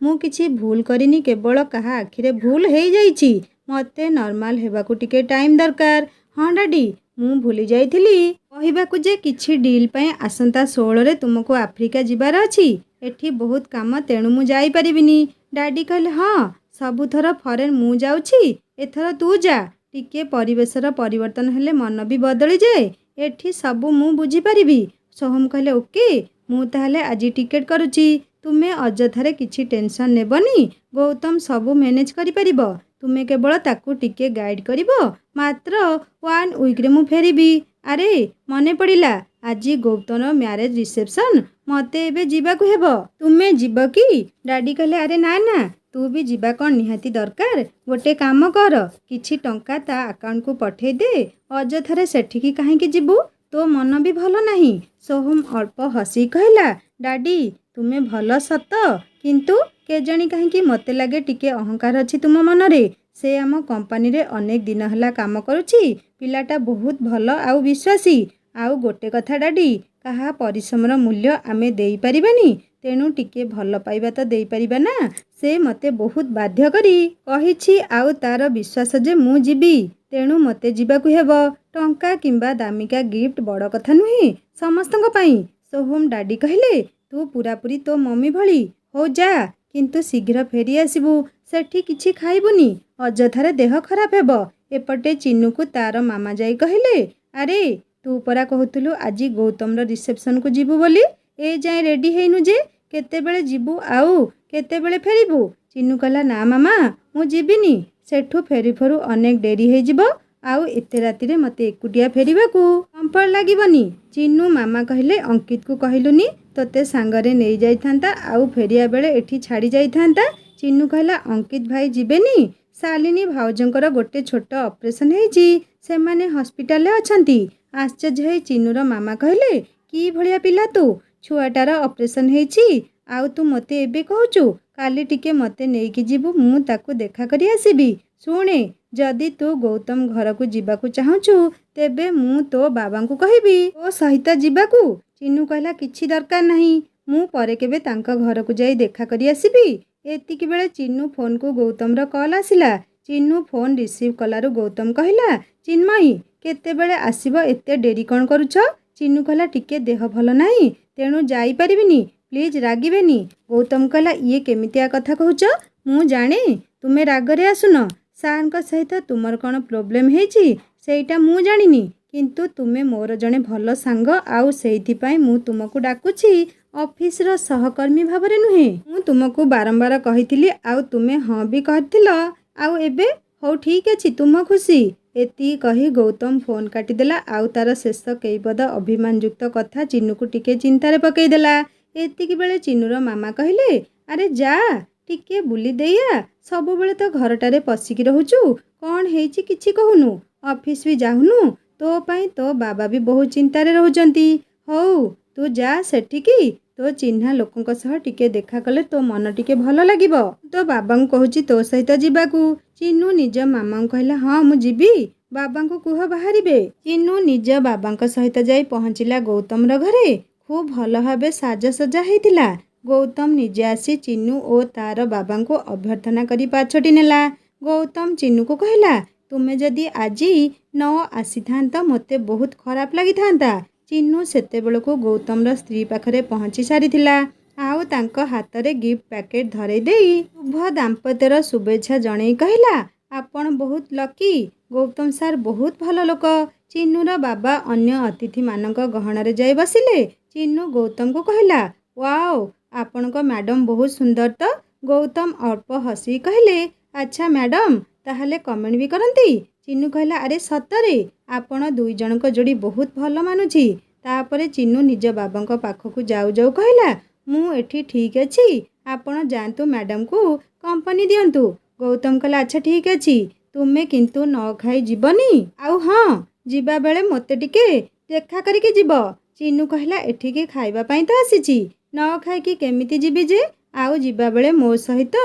ମୁଁ କିଛି ଭୁଲ କରିନି, କେବଳ କାହା ଆଖିରେ ଭୁଲ ହେଇଯାଇଛି। ମୋତେ ନର୍ମାଲ ହେବାକୁ ଟିକେ ଟାଇମ୍ ଦରକାର। ହଁ ଡାଡି, ମୁଁ ଭୁଲି ଯାଇଥିଲି କହିବାକୁ ଯେ କିଛି ଡିଲ୍ ପାଇଁ ଆସନ୍ତା 16ରେ ତୁମକୁ ଆଫ୍ରିକା ଯିବାର ଅଛି। ଏଠି ବହୁତ କାମ, ତେଣୁ ମୁଁ ଯାଇପାରିବିନି। ଡାଡି କହିଲେ, ହଁ, ସବୁଥର ଫରେନ୍ ମୁଁ ଯାଉଛି, ଏଥର ତୁ ଯା। ଟିକେ ପରିବେଶର ପରିବର୍ତ୍ତନ ହେଲେ ମନ ବି ବଦଳିଯାଏ। ଏଠି ସବୁ ମୁଁ ବୁଝିପାରିବି। ସୋହମ କହିଲେ, ଓକେ, ମୁଁ ତାହେଲେ ଆଜି ଟିକେଟ୍ କରୁଛି। ତୁମେ ଅଯଥାରେ କିଛି ଟେନସନ୍ ନେବନି। ଗୌତମ ସବୁ ମ୍ୟାନେଜ୍ କରିପାରିବ। ତୁମେ କେବଳ ତାକୁ ଟିକେ ଗାଇଡ଼ କରିବ। ମାତ୍ର ୱାନ୍ ୱିକ୍ରେ ମୁଁ ଫେରିବି। ଆରେ, ମନେ ପଡ଼ିଲା, ଆଜି ଗୌତମର ମ୍ୟାରେଜ୍ ରିସେପ୍ସନ୍। ମୋତେ ଏବେ ଯିବାକୁ ହେବ। ତୁମେ ଯିବ କି? ଡାଡି କହିଲେ, ଆରେ ନା ନା, ତୁ ବି ଯିବା କ'ଣ ନିହାତି ଦରକାର? ଗୋଟେ କାମ କର, କିଛି ଟଙ୍କା ତା ଆକାଉଣ୍ଟକୁ ପଠେଇ ଦେ। ଅଯଥାରେ ସେଠିକି କାହିଁକି ଯିବୁ? ତୋ ମନ ବି ଭଲ ନାହିଁ। ସୋହମ ଅଳ୍ପ ହସି କହିଲା, ଡାଡି, ତୁମେ ଭଲ ସତ, କିନ୍ତୁ କେଜାଣି କାହିଁକି ମୋତେ ଲାଗେ ଟିକେ ଅହଙ୍କାର ଅଛି ତୁମ ମନରେ। ସେ ଆମ କମ୍ପାନୀରେ ଅନେକ ଦିନ ହେଲା କାମ କରୁଛି। ପିଲାଟା ବହୁତ ଭଲ ଆଉ ବିଶ୍ୱାସୀ। ଆଉ ଗୋଟେ କଥା ଡାଡି, କାହା ପରିଶ୍ରମର ମୂଲ୍ୟ ଆମେ ଦେଇପାରିବାନି, ତେଣୁ ଟିକେ ଭଲ ପାଇବା ତ ଦେଇପାରିବା ନା? ସେ ମୋତେ ବହୁତ ବାଧ୍ୟ କରି କହିଛି, ଆଉ ତାର ବିଶ୍ୱାସ ଯେ ମୁଁ ଯିବି, ତେଣୁ ମୋତେ ଯିବାକୁ ହେବ। ଟଙ୍କା କିମ୍ବା ଦାମିକା ଗିଫ୍ଟ ବଡ଼ କଥା ନୁହେଁ ସମସ୍ତଙ୍କ ପାଇଁ। ସୋହମ ଡାଡି କହିଲେ, ତୁ ପୂରାପୂରି ତୋ ମମି ଭଳି। ହଉ ଯା, କିନ୍ତୁ ଶୀଘ୍ର ଫେରି ଆସିବୁ। ସେଠି କିଛି ଖାଇବୁନି, ଅଯଥାରେ ଦେହ ଖରାପ ହେବ। ଏପଟେ ଚିନୁକୁ ତାର ମାମା ଯାଇ କହିଲେ, ଆରେ ତୁ ପରା କହୁଥିଲୁ ଆଜି ଗୌତମର ରିସେପ୍ସନକୁ ଯିବୁ ବୋଲି, ଏ ଯାଏଁ ରେଡ଼ି ହେଇନୁ ଯେ? କେତେବେଳେ ଯିବୁ ଆଉ କେତେବେଳେ ଫେରିବୁ? ଚିନୁ କହିଲା, ନା ମାମା, ମୁଁ ଯିବିନି। ସେଠୁ ଫେରୁ ଫେରୁ ଅନେକ ଡେରି ହେଇଯିବ, ଆଉ ଏତେ ରାତିରେ ମୋତେ ଏକୁଟିଆ ଫେରିବାକୁ କମ୍ଫର୍ଟ ଲାଗିବନି। ଚିନୁ ମାମା କହିଲେ, ଅଙ୍କିତକୁ କହିଲୁନି, ତୋତେ ସାଙ୍ଗରେ ନେଇଯାଇଥାନ୍ତା ଆଉ ଫେରିବା ବେଳେ ଏଠି ଛାଡ଼ି ଯାଇଥାନ୍ତା। ଚିନୁ କହିଲା, ଅଙ୍କିତ ଭାଇ ଯିବେନି। ଶାଲିନୀ ଭାଉଜଙ୍କର ଗୋଟେ ଛୋଟ ଅପରେସନ୍ ହେଇଛି, ସେମାନେ ହସ୍ପିଟାଲରେ ଅଛନ୍ତି। ଆଶ୍ଚର୍ଯ୍ୟ ହେଇ ଚିନୁର ମାମା କହିଲେ, କି ଭଳିଆ ପିଲା ତୁ? ଛୁଆଟାର ଅପରେସନ୍ ହେଇଛି ଆଉ ତୁ ମୋତେ ଏବେ କହୁଛୁ? କାଲି ଟିକେ ମୋତେ ନେଇକି ଯିବୁ, ମୁଁ ତାକୁ ଦେଖା କରି ଆସିବି। ଶୁଣେ, ଯଦି ତୁ ଗୌତମ ଘରକୁ ଯିବାକୁ ଚାହୁଁଛୁ, ତେବେ ମୁଁ ତୋ ବାବାଙ୍କୁ କହିବି ତୋ ସହିତ ଯିବାକୁ। ଚିନୁ କହିଲା, କିଛି ଦରକାର ନାହିଁ, ମୁଁ ପରେ କେବେ ତାଙ୍କ ଘରକୁ ଯାଇ ଦେଖା କରି ଆସିବି। ଏତିକି ବେଳେ ଚିନୁ ଫୋନ୍କୁ ଗୌତମର କଲ୍ ଆସିଲା। ଚିନୁ ଫୋନ୍ ରିସିଭ୍ କଲାରୁ ଗୌତମ କହିଲା, ଚିନ୍ମୟୀ, କେତେବେଳେ ଆସିବ? ଏତେ ଡେରି କ'ଣ କରୁଛ? ଚିନୁ କହିଲା, ଟିକେ ଦେହ ଭଲ ନାହିଁ, ତେଣୁ ଯାଇପାରିବିନି, ପ୍ଲିଜ୍ ରାଗିବେନି। ଗୌତମ କହିଲା, ଇଏ କେମିତିଆ କଥା କହୁଛ? ମୁଁ ଜାଣେ ତୁମେ ରାଗରେ ଆସୁନ। ସାର୍ଙ୍କ ସହିତ ତୁମର କ'ଣ ପ୍ରୋବ୍ଲେମ୍ ହେଇଛି ସେଇଟା ମୁଁ ଜାଣିନି, କିନ୍ତୁ ତୁମେ ମୋର ଜଣେ ଭଲ ସାଙ୍ଗ, ଆଉ ସେଇଥିପାଇଁ ମୁଁ ତୁମକୁ ଡାକୁଛି, ଅଫିସର ସହକର୍ମୀ ଭାବରେ ନୁହେଁ। ମୁଁ ତୁମକୁ ବାରମ୍ବାର କହିଥିଲି ଆଉ ତୁମେ ହଁ ବି କରିଥିଲ। ଆଉ ଏବେ ହଉ ଠିକ୍ ଅଛି, ତୁମ ଖୁସି। ଏତିକି କହି ଗୌତମ ଫୋନ୍ କାଟିଦେଲା। ଆଉ ତାର ଶେଷ କେଇପଦ ଅଭିମାନଯୁକ୍ତ କଥା ଚିନୁକୁ ଟିକେ ଚିନ୍ତାରେ ପକେଇଦେଲା। ଏତିକି ବେଳେ ଚିନୁର ମାମା କହିଲେ, ଆରେ ଯା ଟିକେ ବୁଲି ଦେଇଆ, ସବୁବେଳେ ତ ଘରଟାରେ ପଶିକି ରହୁଛୁ। କ'ଣ ହେଇଛି କିଛି କହୁନୁ, ଅଫିସ୍ ବି ଯାଉନୁ। ତୋ ପାଇଁ ତୋ ବାବା ବି ବହୁତ ଚିନ୍ତାରେ ରହୁଛନ୍ତି। ହଉ ତୁ ଯା ସେଠିକି, ତୋ ଚିହ୍ନା ଲୋକଙ୍କ ସହ ଟିକେ ଦେଖା କଲେ ତୋ ମନ ଟିକେ ଭଲ ଲାଗିବ। ତୋ ବାବାଙ୍କୁ କହୁଛି ତୋ ସହିତ ଯିବାକୁ। ଚିନୁ ନିଜ ମାମାଙ୍କୁ କହିଲା, ହଁ ମୁଁ ଯିବି, ବାବାଙ୍କୁ କୁହ ବାହାରିବେ। ଚିନୁ ନିଜ ବାବାଙ୍କ ସହିତ ଯାଇ ପହଞ୍ଚିଲା ଗୌତମର ଘରେ। ଖୁବ୍ ଭଲ ଭାବେ ସାଜସଜ୍ଜା ହେଇଥିଲା। ଗୌତମ ନିଜେ ଆସି ଚିନୁ ଓ ତାର ବାବାଙ୍କୁ ଅଭ୍ୟର୍ଥନା କରି ପାଛୋଟି ନେଲା। ଗୌତମ ଚିନୁକୁ କହିଲା, ତୁମେ ଯଦି ଆଜି ନ ଆସିଥାନ୍ତ ମୋତେ ବହୁତ ଖରାପ ଲାଗିଥାନ୍ତା। ଚିନୁ ସେତେବେଳକୁ ଗୌତମର ସ୍ତ୍ରୀ ପାଖରେ ପହଞ୍ଚି ସାରିଥିଲା। ଆଉ ତାଙ୍କ ହାତରେ ଗିଫ୍ଟ ପ୍ୟାକେଟ୍ ଧରେଇ ଦେଇ ଶୁଭ ଦାମ୍ପତ୍ୟର ଶୁଭେଚ୍ଛା ଜଣେଇ କହିଲା, ଆପଣ ବହୁତ ଲକି, ଗୌତମ ସାର୍ ବହୁତ ଭଲ ଲୋକ। ଚିନୁର ବାବା ଅନ୍ୟ ଅତିଥିମାନଙ୍କ ଗହଣରେ ଯାଇ ବସିଲେ। ଚିନୁ ଗୌତମକୁ କହିଲା, ୱାଓ, ଆପଣଙ୍କ ମ୍ୟାଡ଼ମ୍ ବହୁତ ସୁନ୍ଦର ତ। ଗୌତମ ଅଳ୍ପ ହସି କହିଲେ, ଆଚ୍ଛା ମ୍ୟାଡ଼ମ୍ ତାହେଲେ କମେଣ୍ଟ ବି କରନ୍ତି? ଚିନୁ କହିଲା, ଆରେ ସତରେ ଆପଣ ଦୁଇ ଜଣଙ୍କ ଯୋଡ଼ି ବହୁତ ଭଲ ମାନୁଛି। ତାପରେ ଚିନୁ ନିଜ ବାବାଙ୍କ ପାଖକୁ ଯାଉ ଯାଉ କହିଲା, ମୁଁ ଏଠି ଠିକ୍ ଅଛି, ଆପଣ ଯାଆନ୍ତୁ ମ୍ୟାଡ଼ମ୍କୁ କମ୍ପାନୀ ଦିଅନ୍ତୁ। ଗୌତମ କହିଲା, ଆଚ୍ଛା ଠିକ୍ ଅଛି, ତୁମେ କିନ୍ତୁ ନ ଖାଇ ଯିବନି। ଆଉ ହଁ, ଯିବାବେଳେ ମୋତେ ଟିକେ ଦେଖା କରିକି ଯିବ। ଚିନୁ କହିଲା, ଏଠିକି ଖାଇବା ପାଇଁ ତ ଆସିଛି, ନ ଖାଇକି କେମିତି ଯିବି ଯେ? ଆଉ ଯିବାବେଳେ ମୋ ସହିତ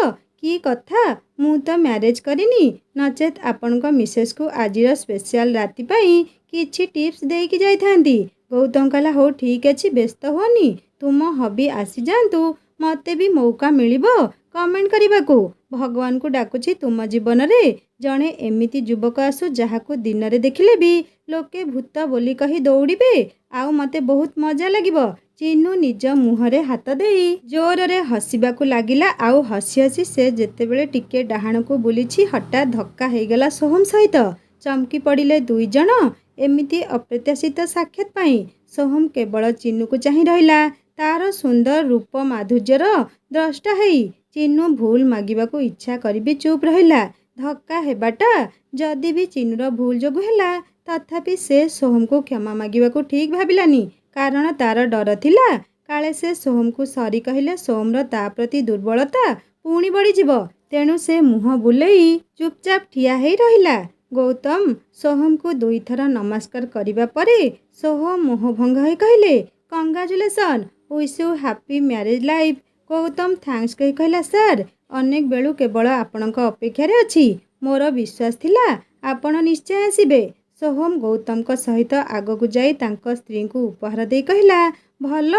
କି କଥା, ମୁଁ ତ ମ୍ୟାରେଜ୍ କରିନି, ନଚେତ୍ ଆପଣଙ୍କ ମିସେସ୍କୁ ଆଜିର ସ୍ପେଶିଆଲ୍ ରାତି ପାଇଁ କିଛି ଟିପ୍ସ ଦେଇକି ଯାଇଥାନ୍ତି। ଗୌତମ କହିଲା, ହଉ ଠିକ୍ ଅଛି, ବ୍ୟସ୍ତ ହୁଅନି, ତୁମ ହବି ଆସିଯାଆନ୍ତୁ, ମୋତେ ବି ମୌକା ମିଳିବ କମେଣ୍ଟ କରିବାକୁ। ଭଗବାନଙ୍କୁ ଡାକୁଛି ତୁମ ଜୀବନରେ ଜଣେ ଏମିତି ଯୁବକ ଆସୁ ଯାହାକୁ ଦିନରେ ଦେଖିଲେ ବି ଲୋକେ ଭୂତ ବୋଲି କହି ଦୌଡ଼ିବେ, ଆଉ ମୋତେ ବହୁତ ମଜା ଲାଗିବ। ଚିନୁ ନିଜ ମୁହଁରେ ହାତ ଦେଇ ଜୋରରେ ହସିବାକୁ ଲାଗିଲା। ଆଉ ହସି ହସି ସେ ଯେତେବେଳେ ଟିକେ ଡାହାଣକୁ ବୁଲିଛି, ହଠାତ୍ ଧକ୍କା ହେଇଗଲା ସୋହମ ସହିତ। ଚମକି ପଡ଼ିଲେ ଦୁଇ ଜଣ ଏମିତି ଅପ୍ରତ୍ୟାଶିତ ସାକ୍ଷାତ ପାଇଁ। ସୋହମ କେବଳ ଚିନୁକୁ ଚାହିଁ ରହିଲା, ତାର ସୁନ୍ଦର ରୂପ ମାଧୁର୍ଯ୍ୟର ଦ୍ରଷ୍ଟା ହେଇ। ଚିନୁ ଭୁଲ ମାଗିବାକୁ ଇଚ୍ଛା କରି ବି ଚୁପ୍ ରହିଲା। ଧକ୍କା ହେବାଟା ଯଦି ବି ଚିନୁର ଭୁଲ ଯୋଗୁଁ ହେଲା, ତଥାପି ସେ ସୋହମକୁ କ୍ଷମା ମାଗିବାକୁ ଠିକ୍ ଭାବିଲାନି। କାରଣ ତାର ଡର ଥିଲା କାଳେ ସେ ସୋହମକୁ ସରି କହିଲେ ସୋହମର ତା ପ୍ରତି ଦୁର୍ବଳତା ପୁଣି ବଢ଼ିଯିବ। ତେଣୁ ସେ ମୁହଁ ବୁଲେଇ ଚୁପଚାପ ଠିଆ ହେଇ ରହିଲା। ଗୌତମ ସୋହମକୁ ଦୁଇଥର ନମସ୍କାର କରିବା ପରେ ସୋହମ ମୋହଭଙ୍ଗ ହୋଇ କହିଲେ, congratulation, wish you happy marriage life. Gautam thanks କହି କହିଲା, ସାର୍ ଅନେକ ବେଳୁ କେବଳ ଆପଣଙ୍କ ଅପେକ୍ଷାରେ ଅଛି। ମୋର ବିଶ୍ୱାସ ଥିଲା ଆପଣ ନିଶ୍ଚୟ ଆସିବେ। ସୋହମ ଗୌତମଙ୍କ ସହିତ ଆଗକୁ ଯାଇ ତାଙ୍କ ସ୍ତ୍ରୀଙ୍କୁ ଉପହାର ଦେଇ କହିଲା, ଭଲ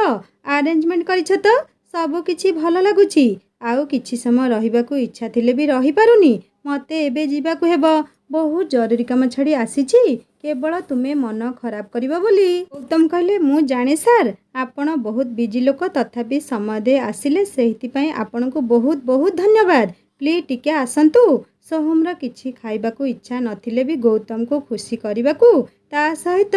ଆରେଞ୍ଜମେଣ୍ଟ କରିଛ ତ, ସବୁ କିଛି ଭଲ ଲାଗୁଛି। ଆଉ କିଛି ସମୟ ରହିବାକୁ ଇଚ୍ଛା ଥିଲେ ବି ରହିପାରୁନି। ମୋତେ ଏବେ ଯିବାକୁ ହେବ, ବହୁତ ଜରୁରୀ କାମ ଛାଡ଼ି ଆସିଛି, କେବଳ ତୁମେ ମନ ଖରାପ କରିବ ବୋଲି। ଗୌତମ କହିଲେ, ମୁଁ ଜାଣେ ସାର୍ ଆପଣ ବହୁତ ବିଜି ଲୋକ, ତଥାପି ସମୟ ଦେଇ ଆସିଲେ ସେଇଥିପାଇଁ ଆପଣଙ୍କୁ ବହୁତ ବହୁତ ଧନ୍ୟବାଦ। ପ୍ଲିଜ୍ ଟିକେ ଆସନ୍ତୁ। ସୋହମର କିଛି ଖାଇବାକୁ ଇଚ୍ଛା ନଥିଲେ ବି ଗୌତମକୁ ଖୁସି କରିବାକୁ ତା ସହିତ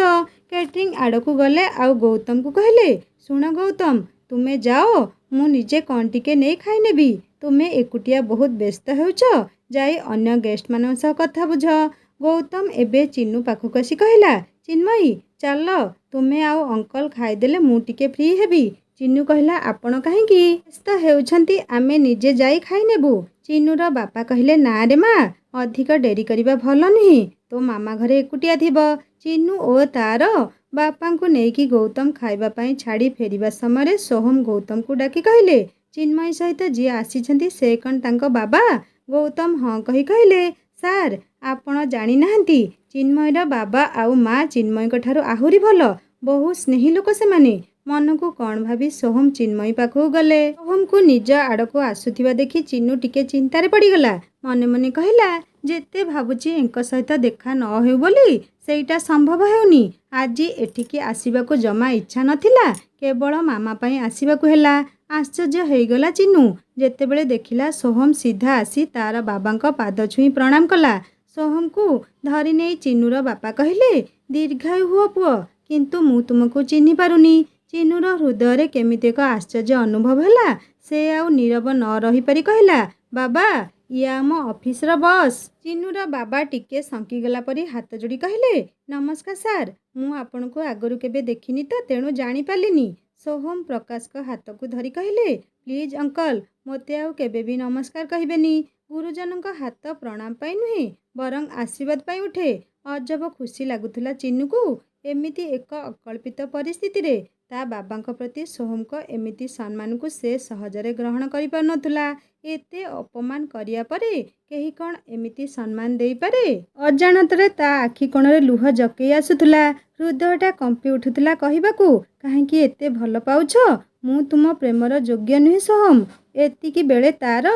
କ୍ୟାଟରିଂ ଆଡ଼କୁ ଗଲେ। ଆଉ ଗୌତମକୁ କହିଲେ, ଶୁଣ ଗୌତମ, ତୁମେ ଯାଅ, ମୁଁ ନିଜେ କ'ଣ ଟିକେ ନେଇ ଖାଇନେବି। ତୁମେ ଏକୁଟିଆ ବହୁତ ବ୍ୟସ୍ତ ହେଉଛ, ଯାଇ ଅନ୍ୟ ଗେଷ୍ଟମାନଙ୍କ ସହ କଥା ବୁଝ। ଗୌତମ ଏବେ ଚିନୁ ପାଖକୁ ଆସି କହିଲା, ଚିନ୍ମୟୀ ଚାଲ, ତୁମେ ଆଉ ଅଙ୍କଲ ଖାଇଦେଲେ ମୁଁ ଟିକେ ଫ୍ରି ହେବି। ଚିନୁ କହିଲା, ଆପଣ କାହିଁକି ବ୍ୟସ୍ତ ହେଉଛନ୍ତି, ଆମେ ନିଜେ ଯାଇ ଖାଇନେବୁ। ଚିନୁର ବାପା କହିଲେ, ନା ରେ ମା, ଅଧିକ ଡେରି କରିବା ଭଲ ନୁହେଁ, ତୋ ମାମା ଘରେ ଏକୁଟିଆ ଥିବ। ଚିନୁ ଓ ତାର ବାପାଙ୍କୁ ନେଇକି ଗୌତମ ଖାଇବା ପାଇଁ ଛାଡ଼ି ଫେରିବା ସମୟରେ ସୋହମ ଗୌତମକୁ ଡାକି କହିଲେ, ଚିନ୍ମୟୀ ସହିତ ଯିଏ ଆସିଛନ୍ତି ସେ କ'ଣ ତାଙ୍କ ବାବା? ଗୌତମ ହଁ କହି କହିଲେ, ସାର୍ ଆପଣ ଜାଣିନାହାନ୍ତି, ଚିନ୍ମୟୀର ବାବା ଆଉ ମା ଚିନ୍ମୟୀଙ୍କ ଠାରୁ ଆହୁରି ଭଲ, ବହୁତ ସ୍ନେହୀ ଲୋକ ସେମାନେ। ମନକୁ କ'ଣ ଭାବି ସୋହମ ଚିନ୍ମୟୀ ପାଖକୁ ଗଲେ। ସୋହମକୁ ନିଜ ଆଡ଼କୁ ଆସୁଥିବା ଦେଖି ଚିନୁ ଟିକେ ଚିନ୍ତାରେ ପଡ଼ିଗଲା। ମନେ ମନେ କହିଲା, ଯେତେ ଭାବୁଛି ଏଙ୍କ ସହିତ ଦେଖା ନ ହେଉ ବୋଲି, ସେଇଟା ସମ୍ଭବ ହେଉନି। ଆଜି ଏଠିକି ଆସିବାକୁ ଜମା ଇଚ୍ଛା ନଥିଲା, କେବଳ ମାମା ପାଇଁ ଆସିବାକୁ ହେଲା। ଆଶ୍ଚର୍ଯ୍ୟ ହେଇଗଲା ଚିନୁ ଯେତେବେଳେ ଦେଖିଲା ସୋହମ ସିଧା ଆସି ତାର ବାବାଙ୍କ ପାଦ ଛୁଇଁ ପ୍ରଣାମ କଲା। ସୋହମକୁ ଧରିନେଇ ଚିନୁର ବାପା କହିଲେ, ଦୀର୍ଘାୟୁ ହୁଅ ପୁଅ, କିନ୍ତୁ ମୁଁ ତୁମକୁ ଚିହ୍ନି ପାରୁନି। ଚିନୁର ହୃଦୟରେ କେମିତି ଏକ ଆଶ୍ଚର୍ଯ୍ୟ ଅନୁଭବ ହେଲା। ସେ ଆଉ ନୀରବ ନ ରହିପାରି କହିଲା, ବାବା ଇଏ ଆମ ଅଫିସର ବସ୍। ଚିନୁର ବାବା ଟିକେ ଶଙ୍କିଗଲା ପରି ହାତ ଯୋଡ଼ି କହିଲେ, ନମସ୍କାର ସାର୍, ମୁଁ ଆପଣଙ୍କୁ ଆଗରୁ କେବେ ଦେଖିନି ତ, ତେଣୁ ଜାଣିପାରିଲିନି। ସୋହମ ପ୍ରକାଶଙ୍କ ହାତକୁ ଧରି କହିଲେ, ପ୍ଲିଜ୍ ଅଙ୍କଲ, ମୋତେ ଆଉ କେବେ ବି ନମସ୍କାର କହିବେନି। ଗୁରୁଜନଙ୍କ ହାତ ପ୍ରଣାମ ପାଇଁ ନୁହେଁ, ବରଂ ଆଶୀର୍ବାଦ ପାଇଁ ଉଠେ। ଅଜବ ଖୁସି ଲାଗୁଥିଲା ଚିନୁକୁ ଏମିତି ଏକ ଅକଳ୍ପିତ ପରିସ୍ଥିତିରେ ତା ବାବାଙ୍କ ପ୍ରତି ସୋହମଙ୍କ ଏମିତି ସମ୍ମାନକୁ ସେ ସହଜରେ ଗ୍ରହଣ କରିପାରୁନଥିଲା। ଏତେ ଅପମାନ କରିବା ପରେ କେହି କ'ଣ ଏମିତି ସମ୍ମାନ ଦେଇପାରେ? ଅଜାଣତରେ ତା ଆଖି କୋଣରେ ଲୁହ ଜକେଇ ଆସୁଥିଲା। ହୃଦୟଟା କମ୍ପି ଉଠୁଥିଲା କହିବାକୁ, କାହିଁକି ଏତେ ଭଲ ପାଉଛ? ମୁଁ ତୁମ ପ୍ରେମର ଯୋଗ୍ୟ ନୁହେଁ ସୋହମ। ଏତିକି ବେଳେ ତାର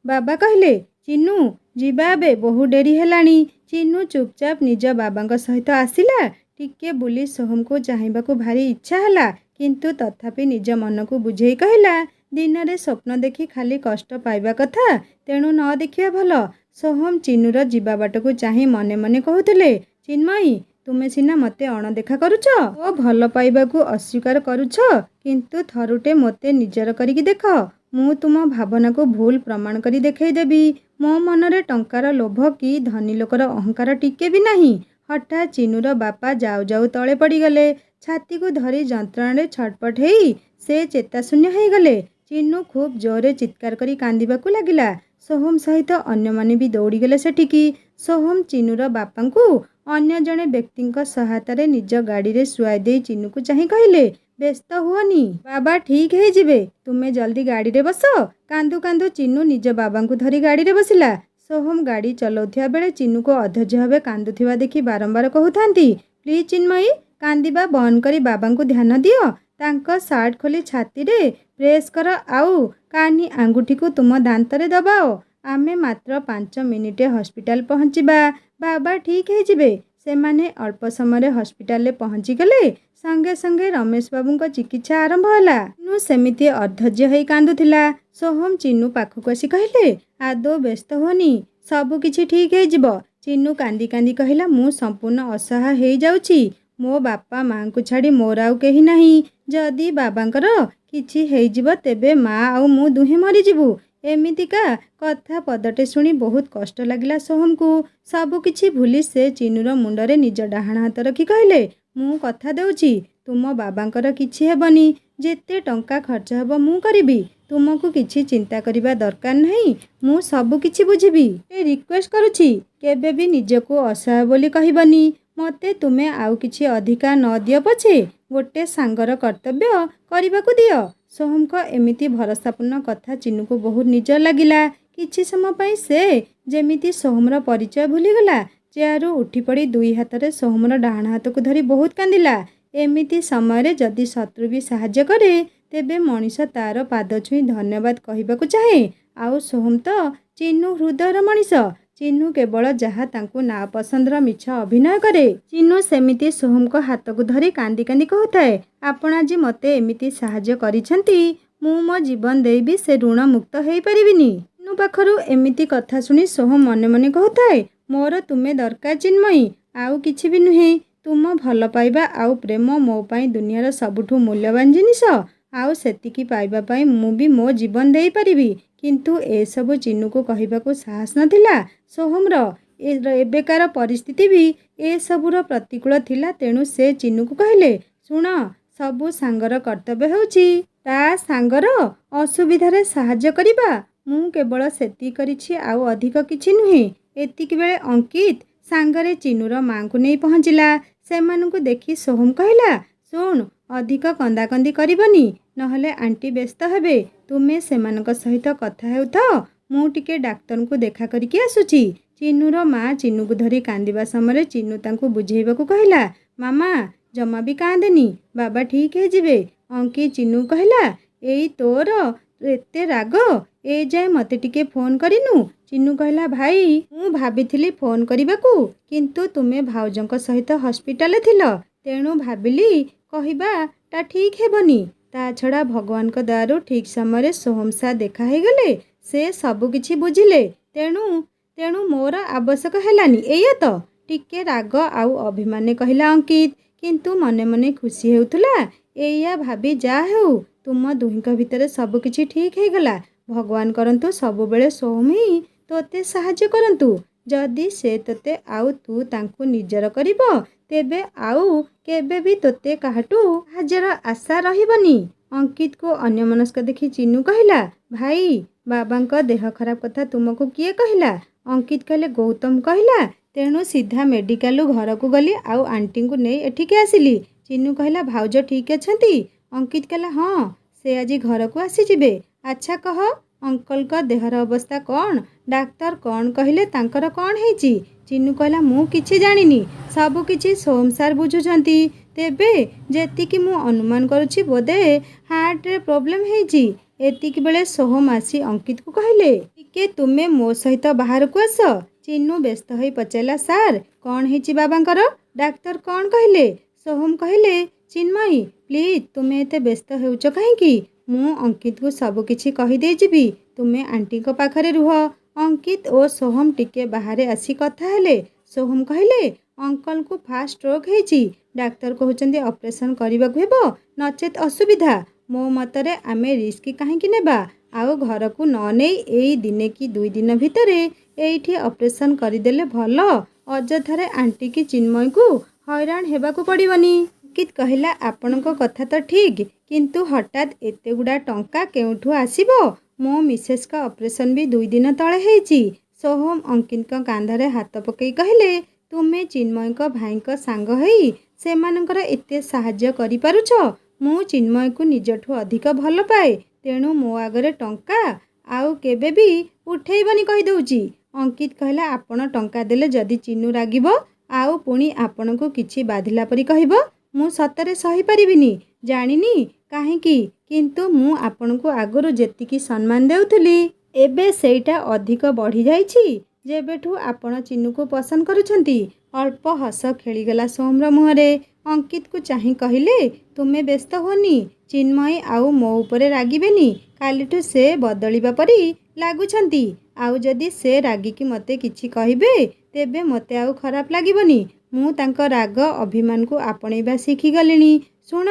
ବାବା କହିଲେ, ଚିନୁ, ଯିବା ଏବେ, ବହୁ ଡେରି ହେଲାଣି। ଚିନୁ ଚୁପଚାପ ନିଜ ବାବାଙ୍କ ସହିତ ଆସିଲା। ଟିକେ ବୁଲି ସୋହମକୁ ଚାହିଁବାକୁ ଭାରି ଇଚ୍ଛା ହେଲା, କିନ୍ତୁ ତଥାପି ନିଜ ମନକୁ ବୁଝେଇ କହିଲା, ଦିନରେ ସ୍ୱପ୍ନ ଦେଖି ଖାଲି କଷ୍ଟ ପାଇବା କଥା, ତେଣୁ ନ ଦେଖିବା ଭଲ। ସୋହମ ଚିନୁର ଯିବା ବାଟକୁ ଚାହିଁ ମନେ ମନେ କହୁଥିଲେ, ଚିନ୍ମୟୀ, ତୁମେ ସିନା ମୋତେ ଅଣଦେଖା କରୁଛ ଓ ଭଲ ପାଇବାକୁ ଅସ୍ୱୀକାର କରୁଛ, କିନ୍ତୁ ଥରୁଟେ ମୋତେ ନିଜର କରିକି ଦେଖ। ମୁଁ ତୁମ ଭାବନାକୁ ଭୁଲ ପ୍ରମାଣ କରି ଦେଖେଇଦେବି। ମୋ ମନରେ ଟଙ୍କାର ଲୋଭ କି ଧନୀ ଲୋକର ଅହଙ୍କାର ଟିକେ ବି ନାହିଁ। ହଠାତ୍ ଚିନୁର ବାପା ଯାଉ ଯାଉ ତଳେ ପଡ଼ିଗଲେ। ଛାତିକୁ ଧରି ଯନ୍ତ୍ରଣାରେ ଛଟପଟ ହେଇ ସେ ଚେତାଶୂନ୍ୟ ହେଇଗଲେ। ଚିନୁ ଖୁବ୍ ଜୋରରେ ଚିତ୍କାର କରି କାନ୍ଦିବାକୁ ଲାଗିଲା। ସୋହମ ସହିତ ଅନ୍ୟମାନେ ବି ଦୌଡ଼ିଗଲେ ସେଠିକି। ସୋହମ ଚିନୁର ବାପାଙ୍କୁ ଅନ୍ୟ ଜଣେ ବ୍ୟକ୍ତିଙ୍କ ସହାୟତାରେ ନିଜ ଗାଡ଼ିରେ ଶୁଆଇ ଦେଇ ଚିନୁକୁ ଚାହିଁ କହିଲେ, ବ୍ୟସ୍ତ ହୁଅନି, ବାବା ଠିକ୍ ହେଇଯିବେ, ତୁମେ ଜଲ୍ଦି ଗାଡ଼ିରେ ବସ। କାନ୍ଦୁ କାନ୍ଦୁ ଚିନୁ ନିଜ ବାବାଙ୍କୁ ଧରି ଗାଡ଼ିରେ ବସିଲା। ସୋହମ ଗାଡ଼ି ଚଲାଉଥିବା ବେଳେ ଚିନୁକୁ ଅଧୈର୍ଯ୍ୟ ଭାବେ କାନ୍ଦୁଥିବା ଦେଖି ବାରମ୍ବାର କହୁଥାନ୍ତି, ପ୍ଲିଜ୍ ଚିନ୍ମୟୀ, କାନ୍ଦିବା ବନ୍ଦ କରି ବାବାଙ୍କୁ ଧ୍ୟାନ ଦିଅ। ତାଙ୍କ ସାର୍ଟ ଖୋଲି ଛାତିରେ ପ୍ରେସ୍ କର ଆଉ କାନି ଆଙ୍ଗୁଠିକୁ ତୁମ ଦାନ୍ତରେ ଦବାଅ। ଆମେ ମାତ୍ର 5 ମିନିଟରେ ହସ୍ପିଟାଲ ପହଞ୍ଚିବା, ବାବା ଠିକ୍ ହେଇଯିବେ। ସେମାନେ ଅଳ୍ପ ସମୟରେ ହସ୍ପିଟାଲରେ ପହଞ୍ଚିଗଲେ। ସଙ୍ଗେ ସଙ୍ଗେ ରମେଶ ବାବୁଙ୍କ ଚିକିତ୍ସା ଆରମ୍ଭ ହେଲା। ଚିନୁ ସେମିତି ଅଧୈର୍ଯ୍ୟ ହେଇ କାନ୍ଦୁଥିଲା। ସୋହମ ଚିନୁ ପାଖକୁ ଆସି କହିଲେ, ଆଦୌ ବ୍ୟସ୍ତ ହୁଅନି, ସବୁ କିଛି ଠିକ୍ ହେଇଯିବ। ଚିନୁ କାନ୍ଦି କାନ୍ଦି କହିଲା, ମୁଁ ସମ୍ପୂର୍ଣ୍ଣ ଅସହାୟ ହେଇଯାଉଛି। ମୋ ବାପା ମାଆଙ୍କୁ ଛାଡ଼ି ମୋର ଆଉ କେହି ନାହିଁ। ଯଦି ବାବାଙ୍କର କିଛି ହେଇଯିବ ତେବେ ମା ଆଉ ମୁଁ ଦୁହେଁ ମରିଯିବୁ। ଏମିତିକା କଥା ପଦଟେ ଶୁଣି ବହୁତ କଷ୍ଟ ଲାଗିଲା ସୋହମକୁ। ସବୁକିଛି ଭୁଲି ସେ ଚିନୁର ମୁଣ୍ଡରେ ନିଜ ଡାହାଣ ହାତ ରଖି କହିଲେ, ମୁଁ କଥା ଦେଉଛି, ତୁମ ବାବାଙ୍କର କିଛି ହେବନି। ଯେତେ ଟଙ୍କା ଖର୍ଚ୍ଚ ହେବ ମୁଁ କରିବି। ତୁମକୁ କିଛି ଚିନ୍ତା କରିବା ଦରକାର ନାହିଁ, ମୁଁ ସବୁ କିଛି ବୁଝିବି। ଏ ରିକ୍ୱେଷ୍ଟ କରୁଛି, କେବେ ବି ନିଜକୁ ଅସହାୟ ବୋଲି କହିବନି। ମୋତେ ତୁମେ ଆଉ କିଛି ଅଧିକା ନ ଦିଅ ପଛେ, ଗୋଟେ ସାଙ୍ଗର କର୍ତ୍ତବ୍ୟ କରିବାକୁ ଦିଅ। ସୋହମଙ୍କ ଏମିତି ଭରସାପୂର୍ଣ୍ଣ କଥା ଚିନୁକୁ ବହୁତ ନିଜର ଲାଗିଲା। କିଛି ସମୟ ପାଇଁ ସେ ଯେମିତି ସୋହମର ପରିଚୟ ଭୁଲିଗଲା। ଚେୟାରରୁ ଉଠିପଡ଼ି ଦୁଇ ହାତରେ ସୋହମର ଡାହାଣ ହାତକୁ ଧରି ବହୁତ କାନ୍ଦିଲା। ଏମିତି ସମୟରେ ଯଦି ଶତ୍ରୁ ବି ସାହାଯ୍ୟ କରେ, ତେବେ ମଣିଷ ତାର ପାଦ ଛୁଇଁ ଧନ୍ୟବାଦ କହିବାକୁ ଚାହେଁ। ଆଉ ସୋହମ ତ ଚିନୁ ହୃଦୟର ମଣିଷ। ଚିନୁ କେବଳ ଯାହା ତାଙ୍କୁ ନାପସନ୍ଦର ମିଛ ଅଭିନୟ କରେ। ଚିନୁ ସେମିତି ସୋହମଙ୍କ ହାତକୁ ଧରି କାନ୍ଦି କାନ୍ଦି କହୁଥାଏ, ଆପଣ ଆଜି ମୋତେ ଏମିତି ସାହାଯ୍ୟ କରିଛନ୍ତି, ମୁଁ ମୋ ଜୀବନ ଦେଇ ବି ସେ ଋଣ ମୁକ୍ତ ହେଇପାରିବିନି। ଚିନୁ ପାଖରୁ ଏମିତି କଥା ଶୁଣି ସୋହମ ମନେ ମନେ କହୁଥାଏ, ମୋର ତୁମେ ଦରକାର ଚିନ୍ମୟୀ, ଆଉ କିଛି ବି ନୁହେଁ। ତୁମ ଭଲ ପାଇବା ଆଉ ପ୍ରେମ ମୋ ପାଇଁ ଦୁନିଆର ସବୁଠୁ ମୂଲ୍ୟବାନ ଜିନିଷ। ଆଉ ସେତିକି ପାଇବା ପାଇଁ ମୁଁ ବି ମୋ ଜୀବନ ଦେଇପାରିବି। କିନ୍ତୁ ଏସବୁ ଚିନୁକୁ କହିବାକୁ ସାହସ ନଥିଲା ସୋହମର। ଏବେକାର ପରିସ୍ଥିତି ବି ଏସବୁର ପ୍ରତିକୂଳ ଥିଲା। ତେଣୁ ସେ ଚିନୁକୁ କହିଲେ, ଶୁଣ, ସବୁ ସାଙ୍ଗର କର୍ତ୍ତବ୍ୟ ହେଉଛି ତା ସାଙ୍ଗର ଅସୁବିଧାରେ ସାହାଯ୍ୟ କରିବା। ମୁଁ କେବଳ ସେତିକି କରିଛି, ଆଉ ଅଧିକ କିଛି ନୁହେଁ। ଏତିକି ବେଳେ ଅଙ୍କିତ ସାଙ୍ଗରେ ଚିନୁର ମାଆଙ୍କୁ ନେଇ ପହଞ୍ଚିଲା। ସେମାନଙ୍କୁ ଦେଖି ସୋହମ କହିଲା, ଶୁଣ, ଅଧିକ କନ୍ଦାକନ୍ଦି କରିବନି, ନହେଲେ ଆଣ୍ଟି ବ୍ୟସ୍ତ ହେବେ। ତୁମେ ସେମାନଙ୍କ ସହିତ କଥା ହେଉଥାଅ, ମୁଁ ଟିକେ ଡାକ୍ତରଙ୍କୁ ଦେଖା କରିକି ଆସୁଛି। ଚିନୁର ମା ଚିନୁକୁ ଧରି କାନ୍ଦିବା ସମୟରେ ଚିନୁ ତାଙ୍କୁ ବୁଝେଇବାକୁ କହିଲା, ମାମା, ଜମା ବି କାନ୍ଦେନି, ବାବା ଠିକ୍ ହେଇଯିବେ। ଅଙ୍କି ଚିନୁକୁ କହିଲା, ଏଇ ତୋର ଏତେ ରାଗ, ଏ ଯାଏଁ ମୋତେ ଟିକେ ଫୋନ୍ କରିନୁ? ଚିନୁ କହିଲା, ଭାଇ, ମୁଁ ଭାବିଥିଲି ଫୋନ୍ କରିବାକୁ, କିନ୍ତୁ ତୁମେ ଭାଉଜଙ୍କ ସହିତ ହସ୍ପିଟାଲରେ ଥିଲ, ତେଣୁ ଭାବିଲି କହିବାଟା ଠିକ୍ ହେବନି। ତା ଛଡ଼ା ଭଗବାନଙ୍କ ଦୟାରୁ ଠିକ୍ ସମୟରେ ସୋହମ ସାର୍ ଦେଖା ହେଇଗଲେ, ସେ ସବୁ କିଛି ବୁଝିଲେ, ତେଣୁ ମୋର ଆବଶ୍ୟକ ହେଲାନି, ଏଇଆ ତ? ଟିକେ ରାଗ ଆଉ ଅଭିମାନେ କହିଲା ଅଙ୍କିତ, କିନ୍ତୁ ମନେ ମନେ ଖୁସି ହେଉଥିଲା ଏଇଆ ଭାବି, ଯାହା ହେଉ ତୁମ ଦୁହିଁଙ୍କ ଭିତରେ ସବୁ କିଛି ଠିକ୍ ହେଇଗଲା। ଭଗବାନ କରନ୍ତୁ ସବୁବେଳେ ସୋହମ ହିଁ ତୋତେ ସାହାଯ୍ୟ କରନ୍ତୁ। ଯଦି ସେ ତୋତେ ଆଉ ତୁ ତାଙ୍କୁ ନିଜର କରିବ, ତେବେ ଆଉ କେବେ ବି ତୋତେ କାହାଠୁ ସାହାଯ୍ୟର ଆଶା ରହିବନି। ଅଙ୍କିତକୁ ଅନ୍ୟମନସ୍କ ଦେଖି ଚିନୁ କହିଲା, ଭାଇ, ବାବାଙ୍କ ଦେହ ଖରାପ କଥା ତୁମକୁ କିଏ କହିଲା? ଅଙ୍କିତ କହିଲେ, ଗୌତମ କହିଲା। ତେଣୁ ସିଧା ମେଡ଼ିକାଲରୁ ଘରକୁ ଗଲି ଆଉ ଆଣ୍ଟିଙ୍କୁ ନେଇ ଏଠିକି ଆସିଲି। ଚିନୁ କହିଲା, ଭାଉଜ ଠିକ୍ ଅଛନ୍ତି? ଅଙ୍କିତ କହିଲା, ହଁ, ସେ ଆଜି ଘରକୁ ଆସିଯିବେ। ଆଚ୍ଛା କହ, ଅଙ୍କଲଙ୍କ ଦେହର ଅବସ୍ଥା କ'ଣ? ଡାକ୍ତର କ'ଣ କହିଲେ? ତାଙ୍କର କ'ଣ ହେଇଛି? ଚିନୁ କହିଲା, ମୁଁ କିଛି ଜାଣିନି, ସବୁ କିଛି ସୋମ ସାର୍ ବୁଝୁଛନ୍ତି। ତେବେ ଯେତିକି ମୁଁ ଅନୁମାନ କରୁଛି, ବୋଧେ ହାର୍ଟରେ ପ୍ରୋବ୍ଲେମ୍ ହେଇଛି। ଏତିକି ବେଳେ ସୋହମ ଆସି ଅଙ୍କିତକୁ କହିଲେ, ଟିକେ ତୁମେ ମୋ ସହିତ ବାହାରକୁ ଆସ। ଚିନୁ ବ୍ୟସ୍ତ ହୋଇ ପଚାରିଲା, ସାର୍, କ'ଣ ହେଇଛି ବାବାଙ୍କର? ଡାକ୍ତର କ'ଣ କହିଲେ? ସୋହମ କହିଲେ, ଚିନ୍ମୟୀ, ପ୍ଲିଜ୍, ତୁମେ ଏତେ ବ୍ୟସ୍ତ ହେଉଛ କାହିଁକି? ମୁଁ ଅଙ୍କିତକୁ ସବୁ କିଛି କହିଦେଇଯିବି, ତୁମେ ଆଣ୍ଟିଙ୍କ ପାଖରେ ରୁହ। ଅଙ୍କିତ ଓ ସୋହମ ଟିକେ ବାହାରେ ଆସି କଥା ହେଲେ। ସୋହମ କହିଲେ, ଅଙ୍କଲଙ୍କୁ ଫାଷ୍ଟ ଷ୍ଟ୍ରୋକ୍ ହେଇଛି। ଡାକ୍ତର କହୁଛନ୍ତି ଅପରେସନ୍ କରିବାକୁ ହେବ, ନଚେତ୍ ଅସୁବିଧା। ମୋ ମତରେ ଆମେ ରିସ୍କ କାହିଁକି ନେବା? ଆଉ ଘରକୁ ନ ନେଇ ଏଇ ଦିନେ କି 2 ଦିନ ଭିତରେ ଏଇଠି ଅପରେସନ୍ କରିଦେଲେ ଭଲ। ଅଯଥାରେ ଆଣ୍ଟି କି ଚିନ୍ମୟୀକୁ ହଇରାଣ ହେବାକୁ ପଡ଼ିବନି। ଅଙ୍କିତ କହିଲା, ଆପଣଙ୍କ କଥା ତ ଠିକ୍, କିନ୍ତୁ ହଠାତ୍ ଏତେଗୁଡ଼ା ଟଙ୍କା କେଉଁଠୁ ଆସିବ? ମୋ ମିସେସ୍ଙ୍କ ଅପରେସନ୍ ବି 2 ଦିନ ତଳେ ହେଇଛି। ସୋହମ ଅଙ୍କିତଙ୍କ କାନ୍ଧରେ ହାତ ପକାଇ କହିଲେ, ତୁମେ ଚିନ୍ମୟୀଙ୍କ ଭାଇଙ୍କ ସାଙ୍ଗ ହେଇ ସେମାନଙ୍କର ଏତେ ସାହାଯ୍ୟ କରିପାରୁଛ। ମୁଁ ଚିନ୍ମୟୀକୁ ନିଜଠୁ ଅଧିକ ଭଲ ପାଏ, ତେଣୁ ମୋ ଆଗରେ ଟଙ୍କା ଆଉ କେବେ ବି ଉଠେଇବନି, କହିଦେଉଛି। ଅଙ୍କିତ କହିଲା, ଆପଣ ଟଙ୍କା ଦେଲେ ଯଦି ଚିନୁ ରାଗିବ ଆଉ ପୁଣି ଆପଣଙ୍କୁ କିଛି ବାଧିଲା ପରି କହିବ, ମୁଁ ସତରେ ସହିପାରିବିନି। ଜାଣିନି କାହିଁକି, କିନ୍ତୁ ମୁଁ ଆପଣଙ୍କୁ ଆଗରୁ ଯେତିକି ସମ୍ମାନ ଦେଉଥିଲି, ଏବେ ସେଇଟା ଅଧିକ ବଢ଼ିଯାଇଛି, ଯେବେଠୁ ଆପଣ ଚିନୁକୁ ପସନ୍ଦ କରୁଛନ୍ତି। ଅଳ୍ପ ହସ ଖେଳିଗଲା ସୋହମର ମୁହଁରେ। ଅଙ୍କିତକୁ ଚାହିଁ କହିଲେ, ତୁମେ ବ୍ୟସ୍ତ ହୁଅନି, ଚିନ୍ମୟୀ ଆଉ ମୋ ଉପରେ ରାଗିବେନି। କାଲିଠୁ ସେ ବଦଳିବା ପରି ଲାଗୁଛନ୍ତି। ଆଉ ଯଦି ସେ ରାଗିକି ମୋତେ କିଛି କହିବେ, ତେବେ ମୋତେ ଆଉ ଖରାପ ଲାଗିବନି। ମୁଁ ତାଙ୍କ ରାଗ ଅଭିମାନକୁ ଆପଣେଇବା ଶିଖିଗଲିଣି। ଶୁଣ,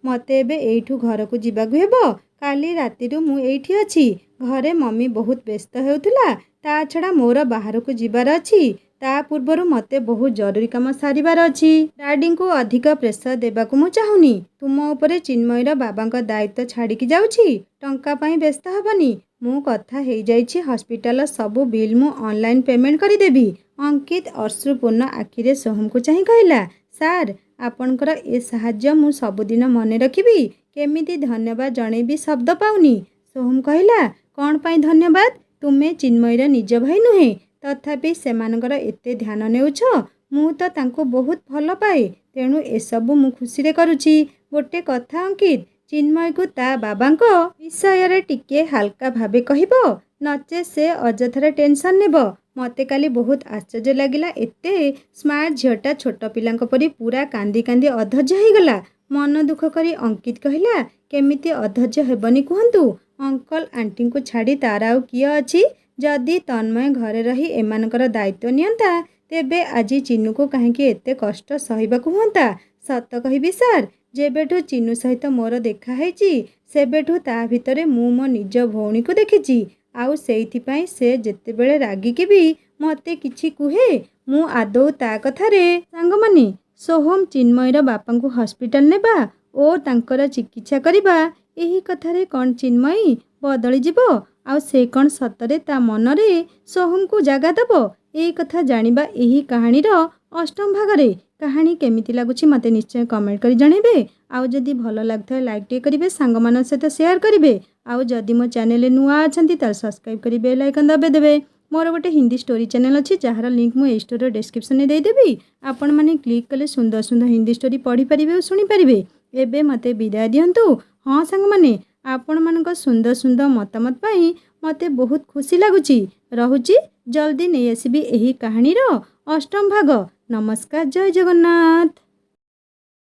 ମୋତେ ଏବେ ଏଇଠୁ ଘରକୁ ଯିବାକୁ ହେବ। କାଲି ରାତିରୁ ମୁଁ ଏଇଠି ଅଛି। ଘରେ ମମି ବହୁତ ବ୍ୟସ୍ତ ହେଉଥିଲା। ତା ଛଡ଼ା ମୋର ବାହାରକୁ ଯିବାର ଅଛି। ତା ପୂର୍ବରୁ ମୋତେ ବହୁତ ଜରୁରୀ କାମ ସାରିବାର ଅଛି। ଡାଡ଼ିଙ୍କୁ ଅଧିକ ପ୍ରେସର ଦେବାକୁ ମୁଁ ଚାହୁଁନି। ତୁମ ଉପରେ ଚିନ୍ମୟୀର ବାବାଙ୍କ ଦାୟିତ୍ୱ ଛାଡ଼ିକି ଯାଉଛି। ଟଙ୍କା ପାଇଁ ବ୍ୟସ୍ତ ହେବନି। ମୁଁ କଥା ହେଇଯାଇଛି, ହସ୍ପିଟାଲର ସବୁ ବିଲ୍ ମୁଁ ଅନଲାଇନ୍ ପେମେଣ୍ଟ କରିଦେବି। ଅଙ୍କିତ ଅଶ୍ରୁପୂର୍ଣ୍ଣ ଆଖିରେ ସୋହମକୁ ଚାହିଁ କହିଲା, ସାର୍, ଆପଣଙ୍କର ଏ ସାହାଯ୍ୟ ମୁଁ ସବୁଦିନ ମନେ ରଖିବି। କେମିତି ଧନ୍ୟବାଦ ଜଣେଇବି ଶବ୍ଦ ପାଉନି। ସୋହମ କହିଲା, କ'ଣ ପାଇଁ ଧନ୍ୟବାଦ? ତୁମେ ଚିନ୍ମୟୀର ନିଜ ଭାଇ ନୁହେଁ, ତଥାପି ସେମାନଙ୍କର ଏତେ ଧ୍ୟାନ ନେଉଛ। ମୁଁ ତ ତାଙ୍କୁ ବହୁତ ଭଲ ପାଏ, ତେଣୁ ଏସବୁ ମୁଁ ଖୁସିରେ କରୁଛି। ଗୋଟେ କଥା ଅଙ୍କିତ, ଚିନ୍ମୟୀକୁ ତା ବାବାଙ୍କ ବିଷୟରେ ଟିକେ ହାଲକା ଭାବେ କହିବ, ନଚେତ୍ ସେ ଅଯଥାରେ ଟେନସନ୍ ନେବ। ମୋତେ କାଲି ବହୁତ ଆଶ୍ଚର୍ଯ୍ୟ ଲାଗିଲା, ଏତେ ସ୍ମାର୍ଟ ଝିଅଟା ଛୋଟ ପିଲାଙ୍କ ପରି ପୁରା କାନ୍ଦି କାନ୍ଦି ଅଧୈର୍ଯ୍ୟ ହେଇଗଲା। ମନ ଦୁଃଖ କରି ଅଙ୍କିତ କହିଲା, କେମିତି ଅଧୈର୍ଯ୍ୟ ହେବନି କୁହନ୍ତୁ? ଅଙ୍କଲ ଆଣ୍ଟିଙ୍କୁ ଛାଡ଼ି ତାର ଆଉ କିଏ ଅଛି? ଯଦି ତନ୍ମୟ ଘରେ ରହି ଏମାନଙ୍କର ଦାୟିତ୍ୱ ନିଅନ୍ତା, ତେବେ ଆଜି ଚିନୁକୁ କାହିଁକି ଏତେ କଷ୍ଟ ସହିବାକୁ ହୁଅନ୍ତା? ସତ କହିବି ସାର୍, ଯେବେଠୁ ଚିନୁ ସହିତ ମୋର ଦେଖା ହେଇଛି, ସେବେଠୁ ତା ଭିତରେ ମୁଁ ମୋ ନିଜ ଭଉଣୀକୁ ଦେଖିଛି। ଆଉ ସେଇଥିପାଇଁ ସେ ଯେତେବେଳେ ରାଗିକି ବି ମୋତେ କିଛି କୁହେ, ମୁଁ ଆଦୌ ତା କଥାରେ। ସାଙ୍ଗମାନେ, ସୋହମ ଚିନ୍ମୟୀର ବାପାଙ୍କୁ ହସ୍ପିଟାଲ ନେବା ଓ ତାଙ୍କର ଚିକିତ୍ସା କରିବା, ଏହି କଥାରେ କ'ଣ ଚିନ୍ମୟୀ ବଦଳିଯିବ? ଆଉ ସେ କ'ଣ ସତରେ ତା ମନରେ ସୋହମକୁ ଜାଗା ଦେବ? ଏଇ କଥା ଜାଣିବା ଏହି କାହାଣୀର ଅଷ୍ଟମ ଭାଗରେ। କାହାଣୀ କେମିତି ଲାଗୁଛି ମୋତେ ନିଶ୍ଚୟ କମେଣ୍ଟ କରି ଜଣାଇବେ। ଆଉ ଯଦି ଭଲ ଲାଗୁଥାଏ, ଲାଇକ୍ ଟିକେ କରିବେ, ସାଙ୍ଗମାନଙ୍କ ସହିତ ସେୟାର କରିବେ। ଆଉ ଯଦି ମୋ ଚ୍ୟାନେଲରେ ନୂଆ ଅଛନ୍ତି, ତାହେଲେ ସବସ୍କ୍ରାଇବ୍ କରି ବେଲ୍ ଆଇକନ୍ ଦବାଇ ଦେବେ। ମୋର ଗୋଟେ ହିନ୍ଦୀ ଷ୍ଟୋରି ଚ୍ୟାନେଲ୍ ଅଛି, ଯାହାର ଲିଙ୍କ୍ ମୁଁ ଏଇ ଷ୍ଟୋରିର ଡେସ୍କ୍ରିପ୍ସନରେ ଦେଇଦେବି। ଆପଣମାନେ କ୍ଲିକ୍ କଲେ ସୁନ୍ଦର ସୁନ୍ଦର ହିନ୍ଦୀ ଷ୍ଟୋରି ପଢ଼ିପାରିବେ ଓ ଶୁଣିପାରିବେ। ଏବେ ମୋତେ ବିଦାୟ ଦିଅନ୍ତୁ। ହଁ ସାଙ୍ଗମାନେ, ଆପଣମାନଙ୍କ ସୁନ୍ଦର ସୁନ୍ଦର ମତାମତ ପାଇଁ ମୋତେ ବହୁତ ଖୁସି ଲାଗୁଛି। ରହୁଛି, ଜଲ୍ଦି ନେଇ ଆସିବି ଏହି କାହାଣୀର ଅଷ୍ଟମ ଭାଗ। ନମସ୍କାର, ଜୟ ଜଗନ୍ନାଥ।